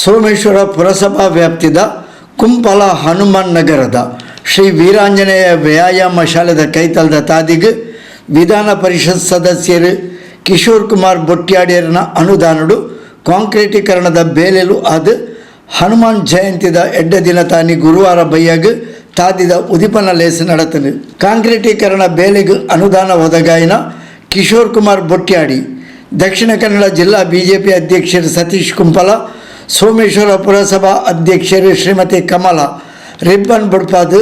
Someshwara ಪುರಸಭಾ ವ್ಯಾಪ್ತಿದ ಕುಂಪಲ ಹನುಮಾನ್ ನಗರದ ಶ್ರೀ ವೀರಾಂಜನೇಯ ವ್ಯಾಯಾಮ ಶಾಲೆದ ಕೈತಲ್ದ ತಾದಿಗ್ ವಿಧಾನ ಪರಿಷತ್ ಸದಸ್ಯರು ಕಿಶೋರ್ ಕುಮಾರ್ ಬೊಟ್ಯಾಡಿಯರನ ಅನುದಾನಡು ಕಾಂಕ್ರೀಟೀಕರಣದ ಬೇಲೆಲು ಅದು ಹನುಮಾನ್ ಜಯಂತಿದ ಎಡ್ಡ ದಿನ ತಾನಿ ಗುರುವಾರ ಬಯ್ಯಾಗ ತಾದಿದ ಉದಿಪನ ಲೇಸ್ ನಡತನು. ಕಾಂಕ್ರೀಟೀಕರಣ ಬೇಲೆಗೆ ಅನುದಾನ ಒದಗಾಯಿನ ಕಿಶೋರ್ ಕುಮಾರ್ ಬೊಟ್ಯಾಡಿ, ದಕ್ಷಿಣ ಕನ್ನಡ ಜಿಲ್ಲಾ ಬಿಜೆಪಿ ಅಧ್ಯಕ್ಷರು ಸತೀಶ್ ಕುಂಪಲ, ಸೋಮೇಶ್ವರ ಪುರಸಭಾ ಅಧ್ಯಕ್ಷರು ಶ್ರೀಮತಿ ಕಮಲ ರಿಬ್ಬನ್ ಬುಡ್ಪಾದು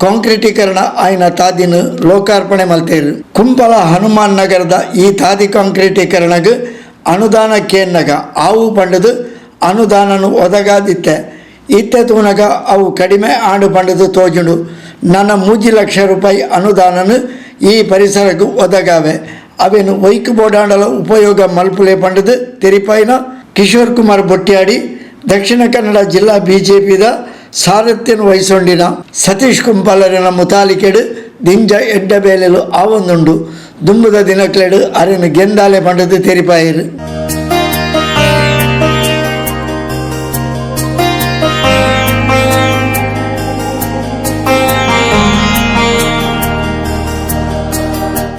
ಕಾಂಕ್ರೀಟೀಕರಣ ಆಯ್ನ ತಾದಿನ ಲೋಕಾರ್ಪಣೆ ಮಲ್ತೇರು. ಕುಂಪಲ ಹನುಮಾನ್ ನಗರದ ಈ ತಾದಿ ಕಾಂಕ್ರೀಟೀಕರಣಗ್ ಅನುದಾನ ಕೇನ್ನಗ ಆವು ಪಂಡದು ಅನುದಾನನು ಒದಗಾದಿತ್ತೆ. ಇತ್ತೆ ತೂನಗ ಅವು ಕಡಿಮೆ ಆಂಡು ಪಂಡದು ತೋಜುಂಡು. ನನ್ನ 3 ಲಕ್ಷ ರೂಪಾಯಿ ಅನುದಾನನು ಈ ಪರಿಸರಕ್ಕೆ ಒದಗಾವೆ, ಅವೇನು ವೈಕ್ ಬೋರ್ಡಾಂಡಲ ಉಪಯೋಗ ಮಲ್ಪುಲೆ ಪಂಡದು ತೆರಿಪಾಯಿನ ಕಿಶೋರ್ ಕುಮಾರ್ ಬೊಟ್ಯಾಡಿ, ದಕ್ಷಿಣ ಕನ್ನಡ ಜಿಲ್ಲಾ ಬಿಜೆಪಿದ ಸಾರಥ್ಯನು ವಹಿಸೊಂಡಿನ ಸತೀಶ್ ಕುಂಪಾಲರಿನ ಮುತಾಲಿಕೆಡು ದಿಂಜ ಎಡ್ಡ ಬೇಲೆಲು ಆವೊಂದುಂಡು. ದುಂಬುದ ದಿನಕ್ಲೆಡು ಅರೆನು ಗೆಂದಾಲೆ ಪಂಡದು ತೆರಿಪಾಯಿರು.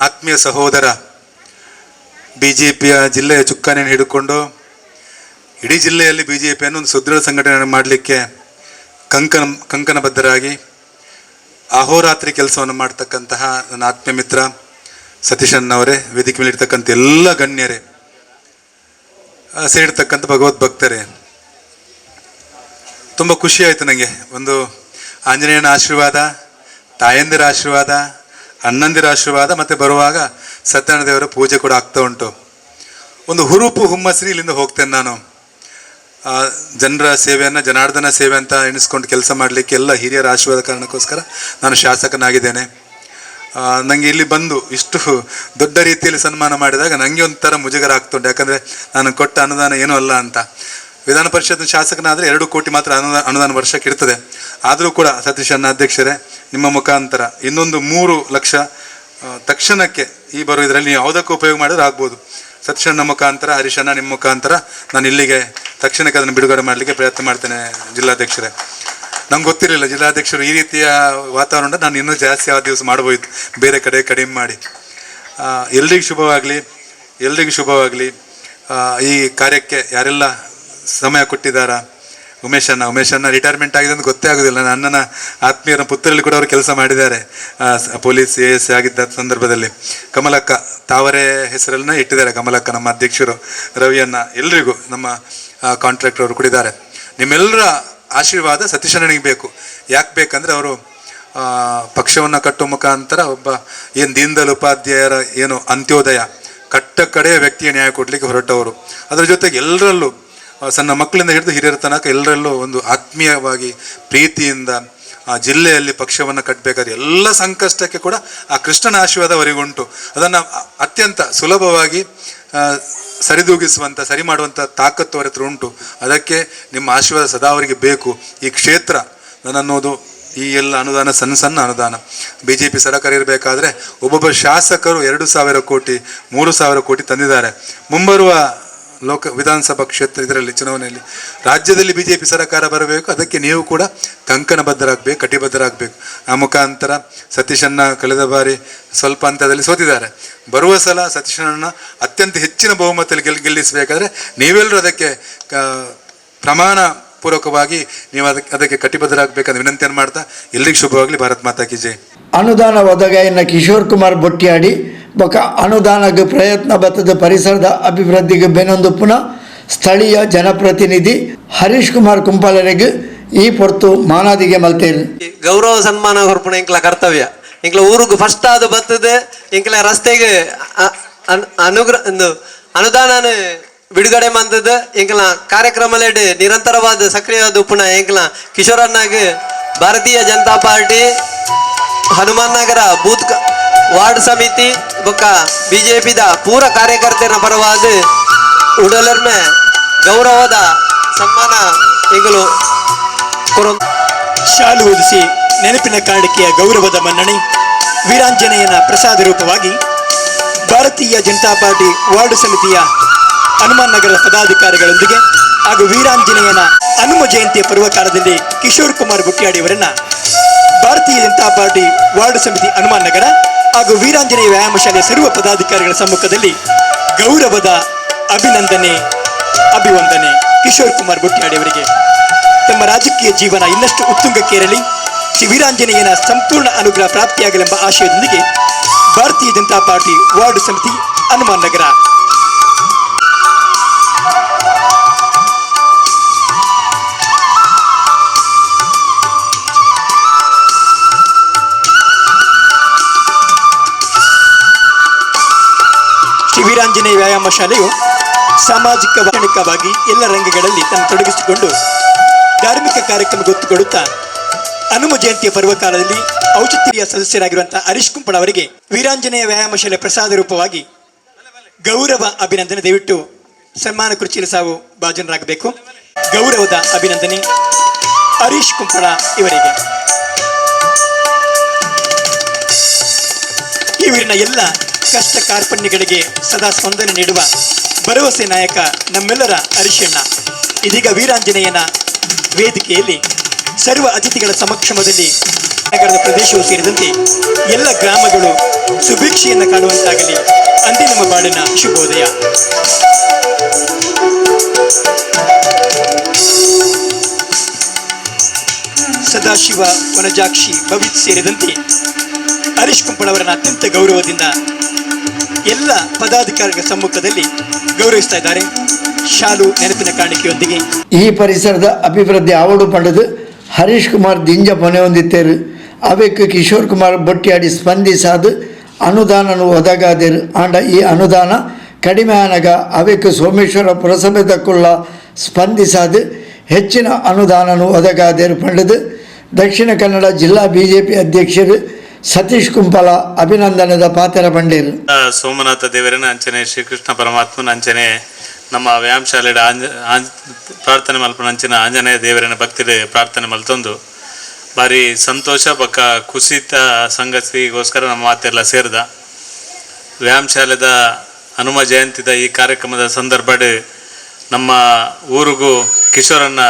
ಆತ್ಮೀಯ ಸಹೋದರ ಬಿಜೆಪಿಯ ಜಿಲ್ಲೆಯ ಚುಕ್ಕಾಣಿಯನ್ನು ಹಿಡಿದುಕೊಂಡು ಇಡೀ ಜಿಲ್ಲೆಯಲ್ಲಿ ಬಿಜೆಪಿಯನ್ನು ಒಂದು ಸುದೃಢ ಸಂಘಟನೆ ಮಾಡಲಿಕ್ಕೆ ಕಂಕಣಬದ್ಧರಾಗಿ ಅಹೋರಾತ್ರಿ ಕೆಲಸವನ್ನು ಮಾಡ್ತಕ್ಕಂತಹ ನನ್ನ ಆತ್ಮೀಯ ಮಿತ್ರ ಸತೀಶಣ್ಣವರೇ, ವೇದಿಕೆ ಮೇಲೆ ಇರ್ತಕ್ಕಂಥ ಎಲ್ಲ ಗಣ್ಯರೇ, ಸೇರಿರ್ತಕ್ಕಂಥ ಭಗವದ್ ಭಕ್ತರೇ, ತುಂಬ ಖುಷಿಯಾಯಿತು ನನಗೆ. ಒಂದು ಆಂಜನೇಯನ ಆಶೀರ್ವಾದ, ತಾಯಂದಿರ ಆಶೀರ್ವಾದ, ಅಣ್ಣಂದಿರ ಆಶೀರ್ವಾದ, ಮತ್ತು ಬರುವಾಗ ಸತ್ಯನಾರಾಯಣ ದೇವರ ಪೂಜೆ ಕೂಡ ಆಗ್ತಾ ಉಂಟು. ಒಂದು ಹುರುಪು ಹುಮ್ಮಸ್ಸಿನ ಇಲ್ಲಿಂದ ಹೋಗ್ತೇನೆ ನಾನು. ಜನರ ಸೇವೆಯನ್ನು ಜನಾರ್ದನ ಸೇವೆ ಅಂತ ಎಣಿಸ್ಕೊಂಡು ಕೆಲಸ ಮಾಡಲಿಕ್ಕೆ ಎಲ್ಲ ಹಿರಿಯರ ಆಶೀರ್ವಾದ ಕಾರಣಕ್ಕೋಸ್ಕರ ನಾನು ಶಾಸಕನಾಗಿದ್ದೇನೆ. ನನಗೆ ಇಲ್ಲಿ ಬಂದು ಇಷ್ಟು ದೊಡ್ಡ ರೀತಿಯಲ್ಲಿ ಸನ್ಮಾನ ಮಾಡಿದಾಗ ನನಗೆ ಒಂಥರ ಮುಜುಗರ ಆಗ್ತುಂಟು. ಯಾಕಂದರೆ ನಾನು ಕೊಟ್ಟ ಅನುದಾನ ಏನೂ ಅಲ್ಲ ಅಂತ. ವಿಧಾನ ಪರಿಷತ್ ಶಾಸಕನಾದರೆ 2 ಕೋಟಿ ಮಾತ್ರ ಅನುದಾನ ವರ್ಷಕ್ಕೆ ಇರ್ತದೆ. ಆದರೂ ಕೂಡ ಸತೀಶ್ ಅಣ್ಣ ಅಧ್ಯಕ್ಷರೇ, ನಿಮ್ಮ ಮುಖಾಂತರ ಇನ್ನೊಂದು 3 ಲಕ್ಷ ತಕ್ಷಣಕ್ಕೆ ಈ ಬರೋ ಇದರಲ್ಲಿ ನೀವು ಯಾವುದಕ್ಕೂ ಉಪಯೋಗ ಮಾಡಿದ್ರೆ ಆಗ್ಬೋದು. ಸತೀಶಣ್ಣ ಮುಖಾಂತರ, ಹರೀಶಣ್ಣ ನಿಮ್ಮ ಮುಖಾಂತರ ನಾನು ಇಲ್ಲಿಗೆ ತಕ್ಷಣಕ್ಕೆ ಅದನ್ನು ಬಿಡುಗಡೆ ಮಾಡಲಿಕ್ಕೆ ಪ್ರಯತ್ನ ಮಾಡ್ತೇನೆ ಜಿಲ್ಲಾಧ್ಯಕ್ಷರೇ. ನಂಗೆ ಗೊತ್ತಿರಲಿಲ್ಲ ಜಿಲ್ಲಾಧ್ಯಕ್ಷರು ಈ ರೀತಿಯ ವಾತಾವರಣ, ನಾನು ಇನ್ನೂ ಜಾಸ್ತಿ ಆ ದಿವಸ ಮಾಡ್ಬೋಯಿತ್ತು, ಬೇರೆ ಕಡೆ ಕಡಿಮೆ ಮಾಡಿ. ಎಲ್ರಿಗೂ ಶುಭವಾಗಲಿ, ಎಲ್ರಿಗೂ ಶುಭವಾಗಲಿ. ಈ ಕಾರ್ಯಕ್ಕೆ ಯಾರೆಲ್ಲ ಸಮಯ ಕೊಟ್ಟಿದ್ದಾರಾ, ಉಮೇಶಣ್ಣ ರಿಟೈರ್ಮೆಂಟ್ ಆಗಿದೆ ಅಂತ ಗೊತ್ತೇ ಆಗೋದಿಲ್ಲ. ನನ್ನ ಅಣ್ಣನ ಆತ್ಮೀಯರ ಪುತ್ರರಲ್ಲಿ ಕೂಡ ಅವರು ಕೆಲಸ ಮಾಡಿದ್ದಾರೆ, ಪೊಲೀಸ್ AS ಆಗಿದ್ದ ಸಂದರ್ಭದಲ್ಲಿ. ಕಮಲಕ್ಕ ತಾವರೇ ಹೆಸರನ್ನ ಇಟ್ಟಿದ್ದಾರೆ, ಕಮಲಕ್ಕ ನಮ್ಮ ಅಧ್ಯಕ್ಷರು, ರವಿಯನ್ನ, ಎಲ್ರಿಗೂ ನಮ್ಮ ಕಾಂಟ್ರಾಕ್ಟರ್ ಅವರು ಕೂಡ ಇದ್ದಾರೆ. ನಿಮ್ಮೆಲ್ಲರ ಆಶೀರ್ವಾದ ಸತೀಶಣ್ಣನಿಗೆ ಬೇಕು. ಯಾಕೆ ಬೇಕಂದರೆ ಅವರು ಪಕ್ಷವನ್ನು ಕಟ್ಟುವ ಮುಖಾಂತರ ಒಬ್ಬ ಏನು ದೀನದಯಾಳ್ ಉಪಾಧ್ಯಾಯರ ಏನು ಅಂತ್ಯೋದಯ ಕಟ್ಟ ಕಡೆಯ ವ್ಯಕ್ತಿಯ ನ್ಯಾಯ ಕೊಡಲಿಕ್ಕೆ ಹೊರಟವರು. ಅದರ ಜೊತೆಗೆ ಎಲ್ಲರಲ್ಲೂ ಸಣ್ಣ ಮಕ್ಕಳಿಂದ ಹಿಡಿದು ಹಿರಿಯರ ತನಕ ಎಲ್ಲರಲ್ಲೂ ಒಂದು ಆತ್ಮೀಯವಾಗಿ ಪ್ರೀತಿಯಿಂದ ಆ ಜಿಲ್ಲೆಯಲ್ಲಿ ಪಕ್ಷವನ್ನು ಕಟ್ಟಬೇಕಾದ್ರೆ ಎಲ್ಲ ಸಂಕಷ್ಟಕ್ಕೆ ಕೂಡ ಆ ಕೃಷ್ಣನ ಆಶೀರ್ವಾದ ಅವರಿಗುಂಟು. ಅದನ್ನು ಅತ್ಯಂತ ಸುಲಭವಾಗಿ ಸರಿದೂಗಿಸುವಂಥ, ಸರಿ ಮಾಡುವಂಥ ತಾಕತ್ತು ಅವರ ಹತ್ರ ಉಂಟು. ಅದಕ್ಕೆ ನಿಮ್ಮ ಆಶೀರ್ವಾದ ಸದಾ ಅವರಿಗೆ ಬೇಕು. ಈ ಕ್ಷೇತ್ರ ನನ್ನನ್ನೋದು ಈ ಎಲ್ಲ ಅನುದಾನ ಸಣ್ಣ ಸಣ್ಣ ಅನುದಾನ. BJP ಸರ್ಕಾರ ಇರಬೇಕಾದ್ರೆ ಒಬ್ಬೊಬ್ಬ ಶಾಸಕರು 2,000 ಕೋಟಿ, 3,000 ಕೋಟಿ ತಂದಿದ್ದಾರೆ. ಮುಂಬರುವ ವಿಧಾನಸಭಾ ಕ್ಷೇತ್ರ ಇದರಲ್ಲಿ ಚುನಾವಣೆಯಲ್ಲಿ ರಾಜ್ಯದಲ್ಲಿ BJP ಸರ್ಕಾರ ಬರಬೇಕು. ಅದಕ್ಕೆ ನೀವು ಕೂಡ ಕಂಕಣಬದ್ಧರಾಗಬೇಕು, ಕಟಿಬದ್ಧರಾಗಬೇಕು. ಆ ಮುಖಾಂತರ ಸತೀಶಣ್ಣ ಕಳೆದ ಬಾರಿ ಸ್ವಲ್ಪ ಹಂತದಲ್ಲಿ ಸೋತಿದ್ದಾರೆ. ಬರುವ ಸಲ ಸತೀಶಣ್ಣ ಅತ್ಯಂತ ಹೆಚ್ಚಿನ ಬಹುಮತದಲ್ಲಿ ಗೆಲ್ಲಿಸಬೇಕಾದ್ರೆ ನೀವೆಲ್ಲರೂ ಅದಕ್ಕೆ ಪ್ರಮಾಣ ಪೂರ್ವಕವಾಗಿ ನೀವು ಅದಕ್ಕೆ ಕಟಿಬದ್ಧರಾಗಬೇಕಂತ ವಿನಂತಿಯನ್ನು ಮಾಡ್ತಾ ಎಲ್ರಿಗೂ ಶುಭವಾಗಲಿ. ಭಾರತ್ ಮಾತಾ ಕಿ ಜೈ. ಅನುದಾನ ಒದಗಾಯಿನ ಕಿಶೋರ್ ಕುಮಾರ್ ಬೊಟ್ಯಾಡಿ ಬೊಕ ಅನುದಾನಕ್ಕೆ ಪ್ರಯತ್ನ ಬತ್ತದ ಪರಿಸರದ ಅಭಿವೃದ್ಧಿಗೆ ಬೆನೊಂದು ಪುನಃ ಸ್ಥಳೀಯ ಜನಪ್ರತಿನಿಧಿ ಹರೀಶ್ ಕುಮಾರ್ ಕುಂಪಾಲರಿಗೆ ಈ ಪೊರ್ತು ಮಾನಾದಿಗೆ ಮಲ್ತೇರು. ಗೌರವ ಸನ್ಮಾನ ಕೊರ್ಪುಣ ಇಂಕ್ಲ ಕರ್ತವ್ಯ. ಇಂಕ್ಲ ಊರುಗು ಫಸ್ಟ್ ಆದ ಬತ್ತದ ಇಂಕ್ಲ ರಸ್ತೆಗೆ ಅನುದಾನ ಬಿಡುಗಡೆ ಮಂತದ ಇಂಕ್ಲ ಕಾರ್ಯಕ್ರಮಲೆಡ್ ನಿರಂತರವಾದ ಸಕ್ರಿಯವಾದ ಉಪ್ಪುನ ಇಂಕ್ಲ ಕಿಶೋರನ್ನಾಗ Bharatiya Janata party Hanuman Nagar booth ward ಸಮಿತಿ ಬೊಕ್ಕ ಬಿಜೆಪಿದ ಪೂರ ಕಾರ್ಯಕರ್ತರ ಪರವಾದ ಉಡಲರ್ಮೆ ಗೌರವದ ಸನ್ಮಾನ ಈಗಲೂ ಶಾಲು ಹೊದಿಸಿ ನೆನಪಿನ ಕಾಣಿಕೆಯ ಗೌರವದ ಮನ್ನಣೆ ವೀರಾಂಜನೇಯನ ಪ್ರಸಾದ ರೂಪವಾಗಿ ಭಾರತೀಯ ಜನತಾ ಪಾರ್ಟಿ ವಾರ್ಡ್ ಸಮಿತಿಯ ಹನುಮಾನ್ ನಗರದ ಪದಾಧಿಕಾರಿಗಳೊಂದಿಗೆ ಹಾಗೂ ವೀರಾಂಜನೇಯನ ಹನುಮ ಜಯಂತಿಯ ಪರ್ವಕಾಲದಲ್ಲಿ ಕಿಶೋರ್ ಕುಮಾರ್ ಬುಟ್ಟಿಯಾಡಿಯವರನ್ನ ಭಾರತೀಯ ಜನತಾ ಪಾರ್ಟಿ ವಾರ್ಡ್ ಸಮಿತಿ ಹನುಮಾನ್ ನಗರ ಹಾಗೂ ವೀರಾಂಜನೇಯ ವ್ಯಾಯಾಮ ಶಾಲೆಯ ಸರ್ವ ಪದಾಧಿಕಾರಿಗಳ ಸಮ್ಮುಖದಲ್ಲಿ ಗೌರವದ ಅಭಿನಂದನೆ, ಅಭಿವಂದನೆ ಕಿಶೋರ್ ಕುಮಾರ್ ಬುಟ್ಟಿಯಾಡಿಯವರಿಗೆ. ತಮ್ಮ ರಾಜಕೀಯ ಜೀವನ ಇನ್ನಷ್ಟು ಉತ್ತುಂಗಕ್ಕೇರಲಿ, ಶ್ರೀ ವೀರಾಂಜನೇಯನ ಸಂಪೂರ್ಣ ಅನುಗ್ರಹ ಪ್ರಾಪ್ತಿಯಾಗಲೆಂಬ ಆಶಯದೊಂದಿಗೆ ಭಾರತೀಯ ಜನತಾ ಪಾರ್ಟಿ ವಾರ್ಡ್ ಸಮಿತಿ ಹನುಮಾನ್ ನಗರ. ಶ್ರೀ ವೀರಾಂಜನೇಯ ವ್ಯಾಯಾಮ ಶಾಲೆಯು ಸಾಮಾಜಿಕ ವೈಜ್ಞಾನಿಕವಾಗಿ ಎಲ್ಲ ರಂಗಗಳಲ್ಲಿ ತನ್ನ ತೊಡಗಿಸಿಕೊಂಡು ಧಾರ್ಮಿಕ ಕಾರ್ಯಕ್ರಮ ಒತ್ತುಕೊಡುತ್ತಾ ಹನುಮ ಜಯಂತಿಯ ಪರ್ವಕಾಲದಲ್ಲಿ ಔಚಿತ್ಯ ಸದಸ್ಯರಾಗಿರುವಂತಹ ಹರೀಶ್ ಕುಂಪಳ ಅವರಿಗೆ ವೀರಾಂಜನೇಯ ವ್ಯಾಯಾಮ ಶಾಲೆ ಪ್ರಸಾದ ರೂಪವಾಗಿ ಗೌರವ ಅಭಿನಂದನೆ. ದಯವಿಟ್ಟು ಸನ್ಮಾನ ಕುರ್ಚಿಯಲ್ಲಿ ಸಾವು ಭಾಜನರಾಗಬೇಕು. ಗೌರವದ ಅಭಿನಂದನೆ ಹರೀಶ್ ಕುಂಪಳ ಇವರಿಗೆ. ಇವರಿನ ಎಲ್ಲ ಕಷ್ಟ ಕಾರ್ಪಣ್ಯಗಳಿಗೆ ಸದಾ ಸ್ಪಂದನೆ ನೀಡುವ ಭರವಸೆ ನಾಯಕ ನಮ್ಮೆಲ್ಲರ ಹರೀಶಣ್ಣ ಇದೀಗ ವೀರಾಂಜನೇಯನ ವೇದಿಕೆಯಲ್ಲಿ ಸರ್ವ ಅತಿಥಿಗಳ ಸಮಕ್ಷಮದಲ್ಲಿ ನಗರದ ಪ್ರದೇಶವು ಸೇರಿದಂತೆ ಎಲ್ಲ ಗ್ರಾಮಗಳು ಸುಭಿಕ್ಷೆಯನ್ನು ಕಾಣುವಂತಾಗಲಿ ಅಂದೇ ನಮ್ಮ ಬಾಳಿನ ಶುಭೋದಯ. ಸದಾಶಿವ ವನಜಾಕ್ಷಿ ಭವಿತ್ ಸೇರಿದಂತೆ ಹರೀಶ್ ಕುಂಪಳವರನ್ನ ಅತ್ಯಂತ ಗೌರವದಿಂದ ಎಲ್ಲ ಪದಾಧಿಕಾರಿಗಳ ಸಮ್ಮುಖದಲ್ಲಿ ಗೌರವಿಸ್ತಾ ಇದ್ದಾರೆ ಶಾಲು ನೆನಪಿನ ಕಾಣಿಕೆಯೊಂದಿಗೆ. ಈ ಪರಿಸರದ ಅಭಿವೃದ್ಧಿ ಆವಡು ಪಡೆದು ಹರೀಶ್ ಕುಮಾರ್ ದಿಂಜ ಪೊನೆ ಹೊಂದಿತ್ತೇರು. ಅವೆಕ್ ಕಿಶೋರ್ ಕುಮಾರ್ ಬೊಟ್ಟಿಯಾಡಿ ಸ್ಪಂದಿಸಾದು ಅನುದಾನನು ಒದಗಾದೇರು. ಆಂಡ ಈ ಅನುದಾನ ಕಡಿಮೆ ಆನಗ ಅವೆಕ್ ಸೋಮೇಶ್ವರ ಪುರಸಭೆ ದಕ್ಕುಳ್ಳ ಸ್ಪಂದಿಸಾದು ಹೆಚ್ಚಿನ ಅನುದಾನನು ಒದಗಾದೇರು ಪಂಡದು ದಕ್ಷಿಣ ಕನ್ನಡ ಜಿಲ್ಲಾ ಬಿಜೆಪಿ ಅಧ್ಯಕ್ಷರು ಸತೀಶ್ ಕುಂಪಲ ಅಭಿನಂದನದ ಪಾತ್ರ ಪಂಡೇರು. ಸೋಮನಾಥ ದೇವರನ ಅಂಚನೆ, ಶ್ರೀಕೃಷ್ಣ ಪರಮಾತ್ಮನ ಅಂಚನೆ, ನಮ್ಮ ವ್ಯಾಯಾಮ ಶಾಲೆ ಪ್ರಾರ್ಥನೆ ಮಲ್ಪನ ಅಂಚಿನ ಆಂಜನೇಯ ದೇವರನ ಭಕ್ತಿಡೆ ಪ್ರಾರ್ಥನೆ ಮಲ್ತೊಂದು ಭಾರಿ ಸಂತೋಷ ಬಕ್ಕ ಕುಸಿತ ಸಂಗತಿಗೋಸ್ಕರ ನಮ್ಮ ಮಾತೆಲ್ಲ ಸೇರಿದ ವ್ಯಾಯಾಮ ಶಾಲೆದ ಹನುಮ ಜಯಂತಿದ ಈ ಕಾರ್ಯಕ್ರಮದ ಸಂದರ್ಭಡ್ ನಮ್ಮ ಊರಿಗೂ ಕಿಶೋರನ್ನ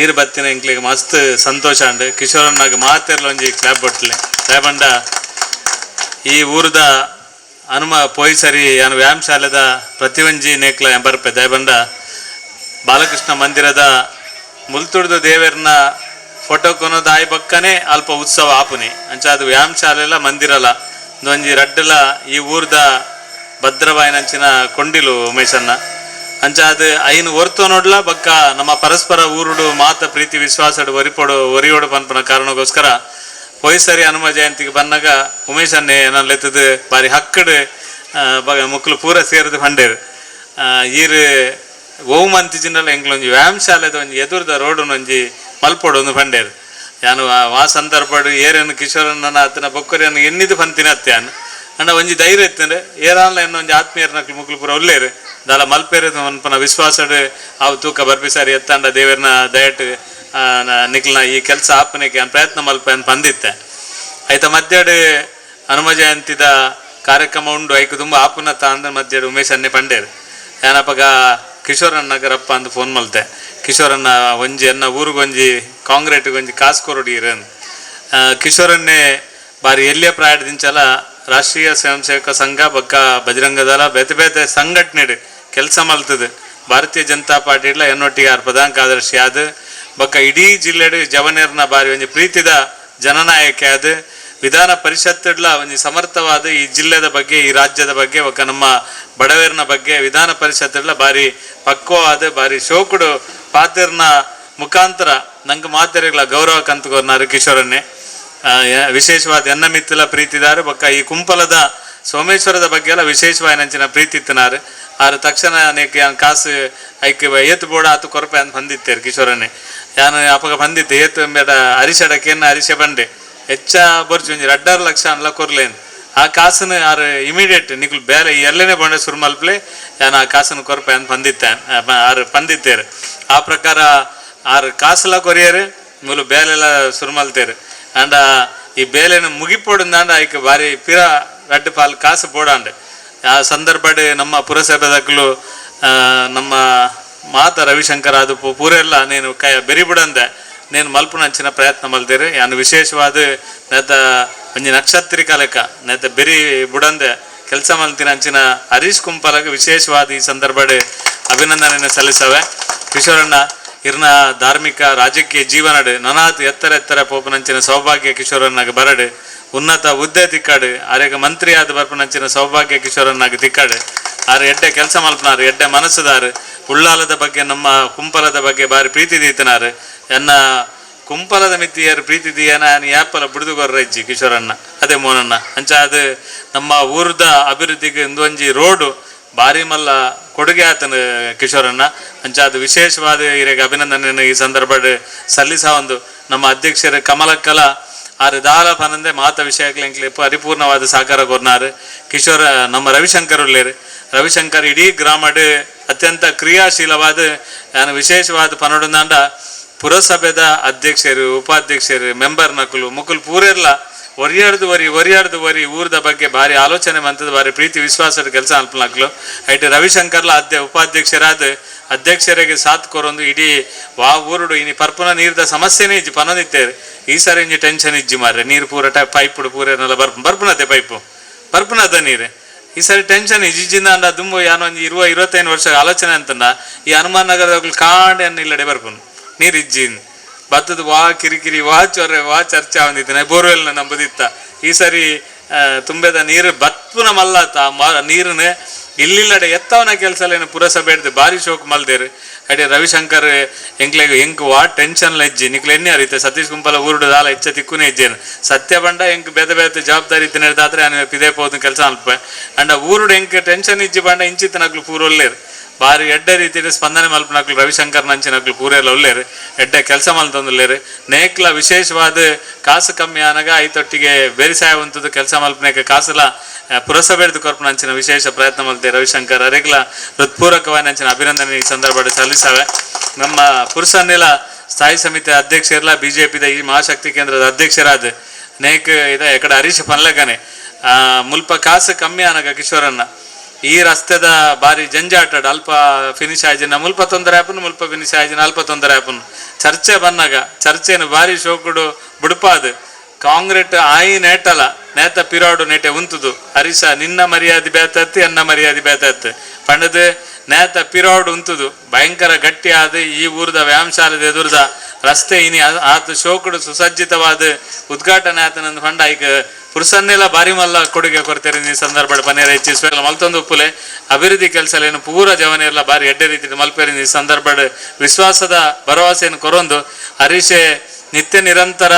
ಈರು ಬತ್ತಿನ ಎಂಕ್ಲಿಗೆ ಮಸ್ತ್ ಸಂತೋಷ ಅಂಡ್ ಕಿಶೋರನ್ನಾಗ ಮಾತೆರ್ಲ ಒಂಜಿ ಕ್ಲಾಪ್ ಬಟ್ಲೆ ದಾಯಪಂಡ ಈ ಊರದ ಹನುಮ ಪೋಯಿ ಸರಿ ಯಾನು ವ್ಯಾಯಾಮ ಶಾಲೆದ ಪ್ರತಿಯೊಂಜಿ ನೇಕ್ಲ ಎಂಬರ್ಪೆ ದಯಬಂಡ ಬಾಲಕೃಷ್ಣ ಮಂದಿರದ ಮುಲ್ತುಡ್ದ ದೇವರನ್ನ ಫೋಟೋ ಕೊನೋದು ಆಯ್ ಬಕ್ಕನೆ ಅಲ್ಪ ಉತ್ಸವ ಆಪುನಿ ಅಂಚ ಅದು ವ್ಯಾಯಾಮ ಶಾಲೆಲ ಮಂದಿರಲ ಒಂಜಿ ರಡ್ಡಲ ಈ ಊರ್ದ ಭದ್ರವಾಯಿನಂಚಿನ ಕೊಂಡಿಲು ಉಮೇಶನ್ನ ಅಂಚ ಅದು ಐನು ಒರ್ತು ನೋಡ್ಲ ಬಕ್ಕ ನಮ್ಮ ಪರಸ್ಪರ ಊರುಡು ಮಾತ ಪ್ರೀತಿ ವಿಶ್ವಾಸಡು ಒರಿಪೊಡು ಒರಿಯೋಡು ಪನ್ಪನ ಕಾರಣಕ್ಕೋಸ್ಕರ ಪೋಯ್ ಸರಿ ಹನುಮ ಜಯಂತಿಗೆ ಬನ್ನಾಗ ಉಮೇಶನ್ನೇ ನನ್ನೆತ್ತದು ಬಾರಿ ಹಕ್ಕಡು ಮುಕ್ಲು ಪೂರ ಸೇರಿದು ಪಂಡೇರು ಈರು ಓವು ಮಂತಿಜಿನಲ್ಲ ಎಂಕ್ಲೊಂಜಿ ವ್ಯಾಯಾಮ ಶಾಲೆದ ಒಂಜಿ ಎದುರ್ದ ರೋಡುನೊಂಜಿ ಮಲ್ಪೊಡು ಒಂದು ಪಂಡೇರು. ಯಾನು ಆ ಸಂದರ್ಭಡ್ ಏರೇನು ಕಿಶೋರನ್ನ ಆತನ ಬೊಕ್ಕರಿಯನ್ನು ಎನ್ನಿದು ಪಂತಿನ ಅತ್ಯಾನ್ ಅಂಡ ಒಂಜಿ ಧೈರ್ಯ ಇತ್ತಂದ್ರೆ ಏರಾನ್ಲ ಎನ್ನ ಒಂಜಿ ಆತ್ಮೀಯರ್ನಕ್ಲು ಮುಕ್ಲು ಪೂರ ಉಲ್ಲೇರು ದಾಲ ಮಲ್ಪೇರು ಮನ್ಪನ ವಿಶ್ವಾಸಡ್ ಅವು ತೂಕ ಬರ್ಪಿಸಾರಿ ಎತ್ತಾಂಡ ದೇವರ್ನ ದಯಟ್ ನಿಕ್ಲ್ನ ಈ ಕೆಲಸ ಆಪನೆಗೆ ಪ್ರಯತ್ನ ಮಲ್ಪ ಅಂತ ಬಂದಿತ್ತೆ. ಆಯ್ತ ಮಧ್ಯಾಹ್ನ ಹನುಮ ಜಯಂತಿದ ಕಾರ್ಯಕ್ರಮ ಉಂಡು ಐಕ್ ತುಂಬ ಆಪುನ ತಾಂದ ಮಧ್ಯಾಹ್ನ ಉಮೇಶ್ ಅನ್ನೆ ಪಂಡೇರು. ಯಾನಪಗ ಕಿಶೋರಣ್ಣ ಗರಪ್ಪ ಅಂತ ಫೋನ್ ಮಲ್ತೆ ಕಿಶೋರಣ್ಣ ಒಂಜಿ ಅನ್ನ ಊರಿಗೊಂಜಿ ಕಾಂಕ್ರೀಟ್ಗೆ ಒಂಜಿ ಕಾಸು ಕೊರಡಿ ಇರನ್ ಕಿಶೋರನ್ನೇ ಬಾರಿ ಎಲ್ಲಿಯ ಪ್ರಾಯದಿಂಚಲ ರಾಷ್ಟ್ರೀಯ ಸ್ವಯಂ ಸೇವಕ ಸಂಘ ಬಕ್ಕ ಬಜರಂಗದಳ ಬೇತೆ ಬೇತೆ ಸಂಘಟನೆ ಕೆಲಸ ಮಲ್ತದೆ ಭಾರತೀಯ ಜನತಾ ಪಾರ್ಟಿ ಇಡ್ಲ ಎನ್ನೊಟ್ಟಿಗೆ ಪ್ರಧಾನ ಕಾರ್ಯದರ್ಶಿ ಆದ ಬಕ್ಕ ಇಡೀ ಜಿಲ್ಲೆಡು ಜವನೇರ್ನ ಬಾರಿ ಒಂಜಿ ಪ್ರೀತಿದ ಜನನಾಯಕ ಆದ ವಿಧಾನ ಪರಿಷತ್ಡ್ಲ ಒಂಜಿ ಸಮರ್ಥವಾದ ಈ ಜಿಲ್ಲೆದ ಬಗ್ಗೆ ಈ ರಾಜ್ಯದ ಬಗ್ಗೆ ಬೊಕ್ಕ ನಮ್ಮ ಬಡವೇರ್ನ ಬಗ್ಗೆ ವಿಧಾನ ಪರಿಷತ್ಡ್ಲ ಬಾರಿ ಪಕ್ವವಾದ ಬಾರಿ ಶೋಕುಡು ಪಾತೆರ್ನ ಮುಖಾಂತರ ನಂಗೆ ಮಾತೆರೆಗಳ ಗೌರವ ಕಂತುಕೊರ್ನಾರು ಕಿಶೋರನ್ನೇ. ವಿಶೇಷವಾದ ಎನ್ನ ಮಿತ್ತಲ ಪ್ರೀತಿದಾರು ಬೊಕ್ಕ ಈ ಕುಂಪಲದ ಸೋಮೇಶ್ವರದ ಬಗ್ಗೆ ಎಲ್ಲ ವಿಶೇಷವಾದ ನಂಚಿನ ಪ್ರೀತಿ ಇತ್ತನಾರು. ಆರು ತಕ್ಷಣ ಅನೇಕ ಯಾನ್ ಕಾಸು ಐಕ್ ಏತು ಬೋಡ ಆತು ಕೊರಪೆ ಅಂತ ಬಂದಿತ್ತೇರು ಕಿಶೋರನ್ನೇ. ಯಾನು ಅಪಗ ಬಂದಿತ್ತೆ ಏತು ಎಂಬೇಡ ಅರಿಶಡಕ್ಕೇನು ಅರಿಶೆ ಬಂಡೆ ಹೆಚ್ಚ ಬೊರ್ಚು ಒಂಜಿ 2.5 ಲಕ್ಷ ಅನ್ಲ ಕೊರ್ಲೇನು ಆ ಕಾಸನ್ನು ಆರು ಇಮಿಡಿಯೇಟ್ ನಿಕ್ಲು ಬೇರೆ ಎಲ್ಲನೇ ಬಂಡೆ ಸುರು ಮಲ್ಪ್ಲೆ ಯಾನ್ ಆ ಕಾಸನ್ನು ಕೊರಪೆ ಅಂತ ಬಂದಿತ್ತೆ ಆರು ಬಂದಿತ್ತೇರು. ಆ ಪ್ರಕಾರ ಆರು ಕಾಸೆಲ್ಲ ಕೊರಿಯರು ಮೂಲು ಬೇಲೆಲ್ಲ ಸುರು ಮಲ್ತೇರು. ಅಂಡ ಈ ಬೇಲೆನ ಮುಗಿಪೋಡುಂದಾಂಡ ಐಕ್ ಬಾರಿ ಪಿರ ರಡ್ಡು ಪಾಲ್ ಕಾಸು ಬೋಡಾಂಡ್. ಆ ಸಂದರ್ಭಡ್ ನಮ್ಮ ಪುರಸಭೆದಕ್ಲು ನಮ್ಮ ಮಾತ ರವಿಶಂಕರ್ ಆದುಪ್ಪು ಪೂರೆಲ್ಲ ನೇನು ಕೈ ಬೆರಿ ಬುಡಂದೆ ನೇನು ಮಲ್ಪುನಂಚಿನ ಪ್ರಯತ್ನ ಮಲ್ತೇರು. ಯಾನು ವಿಶೇಷವಾದ ನೆತ್ತ ಒಂಜಿ ನಕ್ಷತ್ರಿಕ ಲೆಕ್ಕ ನೆತ್ತ ಬೆರಿ ಬುಡಂದೆ ಕೆಲಸ ಮಲ್ತಿನ ಅಂಚಿನ ಹರೀಶ್ ಕುಂಪಾಲಗ್ ವಿಶೇಷವಾದ ಈ ಸಂದರ್ಭಡ್ ಅಭಿನಂದನೆ ಸಲ್ಲಿಸವೆ. ಕಿಶೋರಣ್ಣ ಇರ್ನ ಧಾರ್ಮಿಕ ರಾಜಕೀಯ ಜೀವನಡ್ ನನಾತ್ ಎತ್ತರ ಎತ್ತರ ಪೋಪನಂಚಿನ ಸೌಭಾಗ್ಯ ಕಿಶೋರಣ್ಣಗ್ ಬರಡು, ಉನ್ನತ ಹುದ್ದೆ ತಿಕ್ಕಾಡು, ಆರೆಗ ಮಂತ್ರಿ ಆದ ಬರ್ಪನಂಚಿನ ಸೌಭಾಗ್ಯ ಕಿಶೋರಣ್ಣಗ್ ತಿಕ್ಕಾಡು. ಆರು ಎಡ್ಡೆ ಕೆಲಸ ಮಲ್ಪನಾರು, ಎಡ್ಡೆ ಮನಸ್ಸುದಾರು, ಉಳ್ಳಾಲದ ಬಗ್ಗೆ ನಮ್ಮ ಕುಂಪಲದ ಬಗ್ಗೆ ಬಾರಿ ಪ್ರೀತಿ ದೀತನಾರು. ಎನ್ನ ಕುಂಪಲದ ಮಿತ್ತಿಯರು ಪ್ರೀತಿ ದೀಯನ ಯಾಪಲ ಬಿಡುದುಗೊರ್ರ ಇಜ್ಜಿ ಕಿಶೋರಣ್ಣ ಅದೇ ಮೋನಣ್ಣ. ಅಂಚ ಅದು ನಮ್ಮ ಊರದ ಅಭಿವೃದ್ಧಿಗೆ ಒಂದೊಂಜಿ ರೋಡು ಬಾರಿ ಮಲ್ಲ ಕೊಡುಗೆ ಆತನ ಕಿಶೋರಣ್ಣ. ಅಂಚ ಅದು ವಿಶೇಷವಾದ ಇರೆಗೆ ಅಭಿನಂದನೆ ಈ ಸಂದರ್ಭ ಸಲ್ಲಿಸ ಒಂದು ನಮ್ಮ ಅಧ್ಯಕ್ಷರು ಕಮಲಕ್ಕಲ ಆರು ದಾಲ ಪನಂದೆ ಮಾತ ವಿಷಯಕ್ಕೆ ಪರಿಪೂರ್ಣವಾದ ಸಹಕಾರ ಕೊರ್ನಾರು. ಕಿಶೋರ ನಮ್ಮ ರವಿಶಂಕರ್ ಉಳ್ಳೇರು, ರವಿಶಂಕರ್ ಇಡೀ ಗ್ರಾಮಡ್ ಅತ್ಯಂತ ಕ್ರಿಯಾಶೀಲವಾದ ನಾನು ವಿಶೇಷವಾದ ಪನೊಡುಂದಾಂಡ ಪುರಸಭೆದ ಅಧ್ಯಕ್ಷರು ಉಪಾಧ್ಯಕ್ಷರು ಮೆಂಬರ್ ನಕಲು ಮುಕುಲ್ ಪೂರೆರ್ಲ ಒರಿಯಾರ್ದು ವರಿ ಒರಿಯಾರ್ದು ವರಿ ಊರದ ಬಗ್ಗೆ ಭಾರಿ ಆಲೋಚನೆ ಮಂತದ ಭಾರಿ ಪ್ರೀತಿ ವಿಶ್ವಾಸದ ಕೆಲಸ ಅಲ್ಪನಕ್ಲು. ಐಟ್ ರವಿಶಂಕರ್ಲ ಉಪಾಧ್ಯಕ್ಷರಾದ ಅಧ್ಯಕ್ಷರಿಗೆ ಸಾಥ್ ಕೊರೊಂದು ಇಡೀ ವಾ ಊರುಡು ಇನಿ ಪರ್ಪುನ ನೀರ್ದ ಸಮಸ್ಯೆನೇ ಇಜ್ಜಿ ಪನೊಂದಿತ್ತೇರು. ಈ ಸಾರಿ ಇಂಜಿ ಟೆನ್ಷನ್ ಇಜ್ಜಿ ಮಾರ್ರೆ, ನೀರು ಪೂರ ಪೈಪುಡು ಪೂರೆನೆಲ್ಲ ಬರ್ಪುನತೆ ಪೈಪು ಬರ್ಪುನದ ನೀರು. ಈ ಸಾರಿ ಟೆನ್ಷನ್ ಇಜ್ಜಿಂದ ಅಂಡ ದುಂಬು ಯಾನೋ ಒಂಜಿ 20-25 ವರ್ಷ ಆಲೋಚನೆ ಅಂತಂದ ಈ ಹನುಮಾನ್ ನಗರದ ಕಾಂಡೆ ಅನ್ನ ಇಲ್ಲಡೆ ಬರ್ಪುನು ನೀರು ಇಜ್ಜಿ ಬತ್ತದ ವಾ ಕಿರಿಕಿರಿ ವಾ ಚೊರೆ ವಾ ಚರ್ಚೆ ಆವಂದಿತ್ತಿನ ಬೋರ್ವೆಲ್ನ ನಂಬುದಿತ್ತ. ಈ ಸರಿ ತುಂಬೆದ ನೀರು ಬತ್ಪುನ ಮಲ್ಲತ್ತ ನೀರನ್ನ ಇಲ್ಲಿಲ್ಲಡೆ ಎತ್ತವನ ಕೆಲಸ ಏನು ಪುರಸಭೆ ಹಿಡ್ದು ಭಾರಿ ಶೋಕ್ ಮಲ್ದೇರು. ಅಡೆ ರವಿಶಂಕರ್ ಎಂಕ್ಲೆಗ್ ಎಂಕ್ ವಾ ಟೆನ್ಷನ್ ಇಜ್ಜಿ ನಿಕ್ಲೆ ಎಣ್ಣೆ ಅರಿತೆ ಸತೀಶ್ ಕುಂಪಲ ಊರುಡು ದಾಲ ಹೆಚ್ಚ ತಿಕ್ಕುನೇ ಇಜ್ಜೇನು ಸತ್ಯ ಬಂಡ ಎಂಕ್ ಬೇತೆ ಬೇತೆ ಜವಾಬ್ದಾರಿ ಇತ್ತಿನ ಪಿದೆ ಪೋದು ಕೆಲಸ ಅಲ್ಪ ಅಂಡ ಊರುಡು ಎಂಕ್ ಟೆನ್ಷನ್ ಇಜ್ಜಿ ಬಂಡ ಇಂಚಿತ್ತನಕ್ಲು ಪೂರ ಒಲ್ಲೇರು ಬಾರಿ ಎಡ್ಡೆ ರೀತಿಯಲ್ಲಿ ಸ್ಪಂದನೆ ಮಲ್ಪನಕ್ಲು ರವಿಶಂಕರ್ ನಂಚಿನಕ್ಲು ಪೂರೆಲ್ಲ ಒಲ್ಲೇರು ಎಡ್ಡೆ ಕೆಲಸ ಮಲ್ತೊಂದುಲ್ಲೇರು. ನೇಕ್ಲ ವಿಶೇಷವಾದ ಕಾಸು ಕಮ್ಮಿ ಆನಗ ಐತೊಟ್ಟಿಗೆ ಬೇರಿಸಾಯ ಉಂತದ್ದು ಕೆಲಸ ಮಲ್ಪನೇಕ ಕಾಸುಲ ಪುರಸಭೆಡ್ದು ಕೊರ್ಪುನಂಚಿನ ವಿಶೇಷ ಪ್ರಯತ್ನ ಮಲ್ತೆ ರವಿಶಂಕರ್ ಅರೆಗ್ಲ ಹೃತ್ಪೂರ್ವಕವಾದ ನಂಚಿನ ಅಭಿನಂದನೆ ಈ ಸಂದರ್ಭದಲ್ಲಿ ಸಲ್ಲಿಸವೆ. ನಮ್ಮ ಪುರುಷನ್ನೆಲ್ಲ ಸ್ಥಾಯಿ ಸಮಿತಿ ಅಧ್ಯಕ್ಷರ್ಲ ಬಿಜೆಪಿದ ಈ ಮಹಾಶಕ್ತಿ ಕೇಂದ್ರದ ಅಧ್ಯಕ್ಷರಾದ ನೇಕ್ ಇದ ಎಕಡೆ ಹರೀಶ್ ಪನ್ಲಗನೆ ಮುಲ್ಪ ಕಾಸು ಕಮ್ಮಿ ಆನಗ ಕಿಶೋರನ್ನ ಈ ರಸ್ತೆದ ಬಾರಿ ಜಂಜಾಟ ಅಲ್ಪ ಫಿನಿಶ್ ಆಯ್ಜಿನ ಮುಲ್ಪ ತೊಂದರೆ ಆಪನು ಮುಲ್ಪ ಫಿನಿಶ್ ಆಯ್ಜಿನ ಅಲ್ಪ ತೊಂದರೆ ಆಪನು ಚರ್ಚೆ ಬನ್ನಾಗ ಚರ್ಚೆನು ಬಾರಿ ಶೋಕುಡು ಬುಡುಪಾದು ಕಾಂಗ್ರೆಟ್ ಆಯಿ ನೇಟಲ ನೇತ ಪಿರಾಡು ನೇಟೆ ಉಂತುದು ಹರೀಶ ನಿನ್ನ ಮರ್ಯಾದೆ ಬೇತತ್ತು ಎನ್ನ ಮರ್ಯಾದೆ ಬೇತತ್ತು ಪಂಡದು ನೇತ ಪಿರಾಡು ಉಂತುದು ಭಯಂಕರ ಗಟ್ಟಿ ಆದ ಈ ಊರದ ವ್ಯಾಯಾಮಶಾಲೆದ ಎದುರ್ದ ರಸ್ತೆ ಇನಿ ಆತ ಶೋಕುಡು ಸುಸಜ್ಜಿತವಾದ ಉದ್ಘಾಟನೆ ಆತನಂದು ಫಂಡ ಈಗ ಪುರುಷನ್ನೆಲ್ಲ ಬಾರಿ ಮಲ್ಲ ಕೊಡುಗೆ ಕೊಡ್ತಾರೆ ಈ ಸಂದರ್ಭ ಪನೇರ ಹೆಚ್ಚಿಸುವ ಮಲ್ತೊಂದು ಉಪ್ಪುಲೆ ಅಭಿವೃದ್ಧಿ ಕೆಲಸ ಪೂರ ಜವನೆಲ್ಲ ಬಾರಿ ಎಡ್ಡೆ ರೀತಿ ಮಲ್ಪೇರಿ ಈ ಸಂದರ್ಭ ವಿಶ್ವಾಸದ ಭರವಸೆಯನ್ನು ಕೊರೊಂದು ಹರೀಶೆ ನಿತ್ಯ ನಿರಂತರ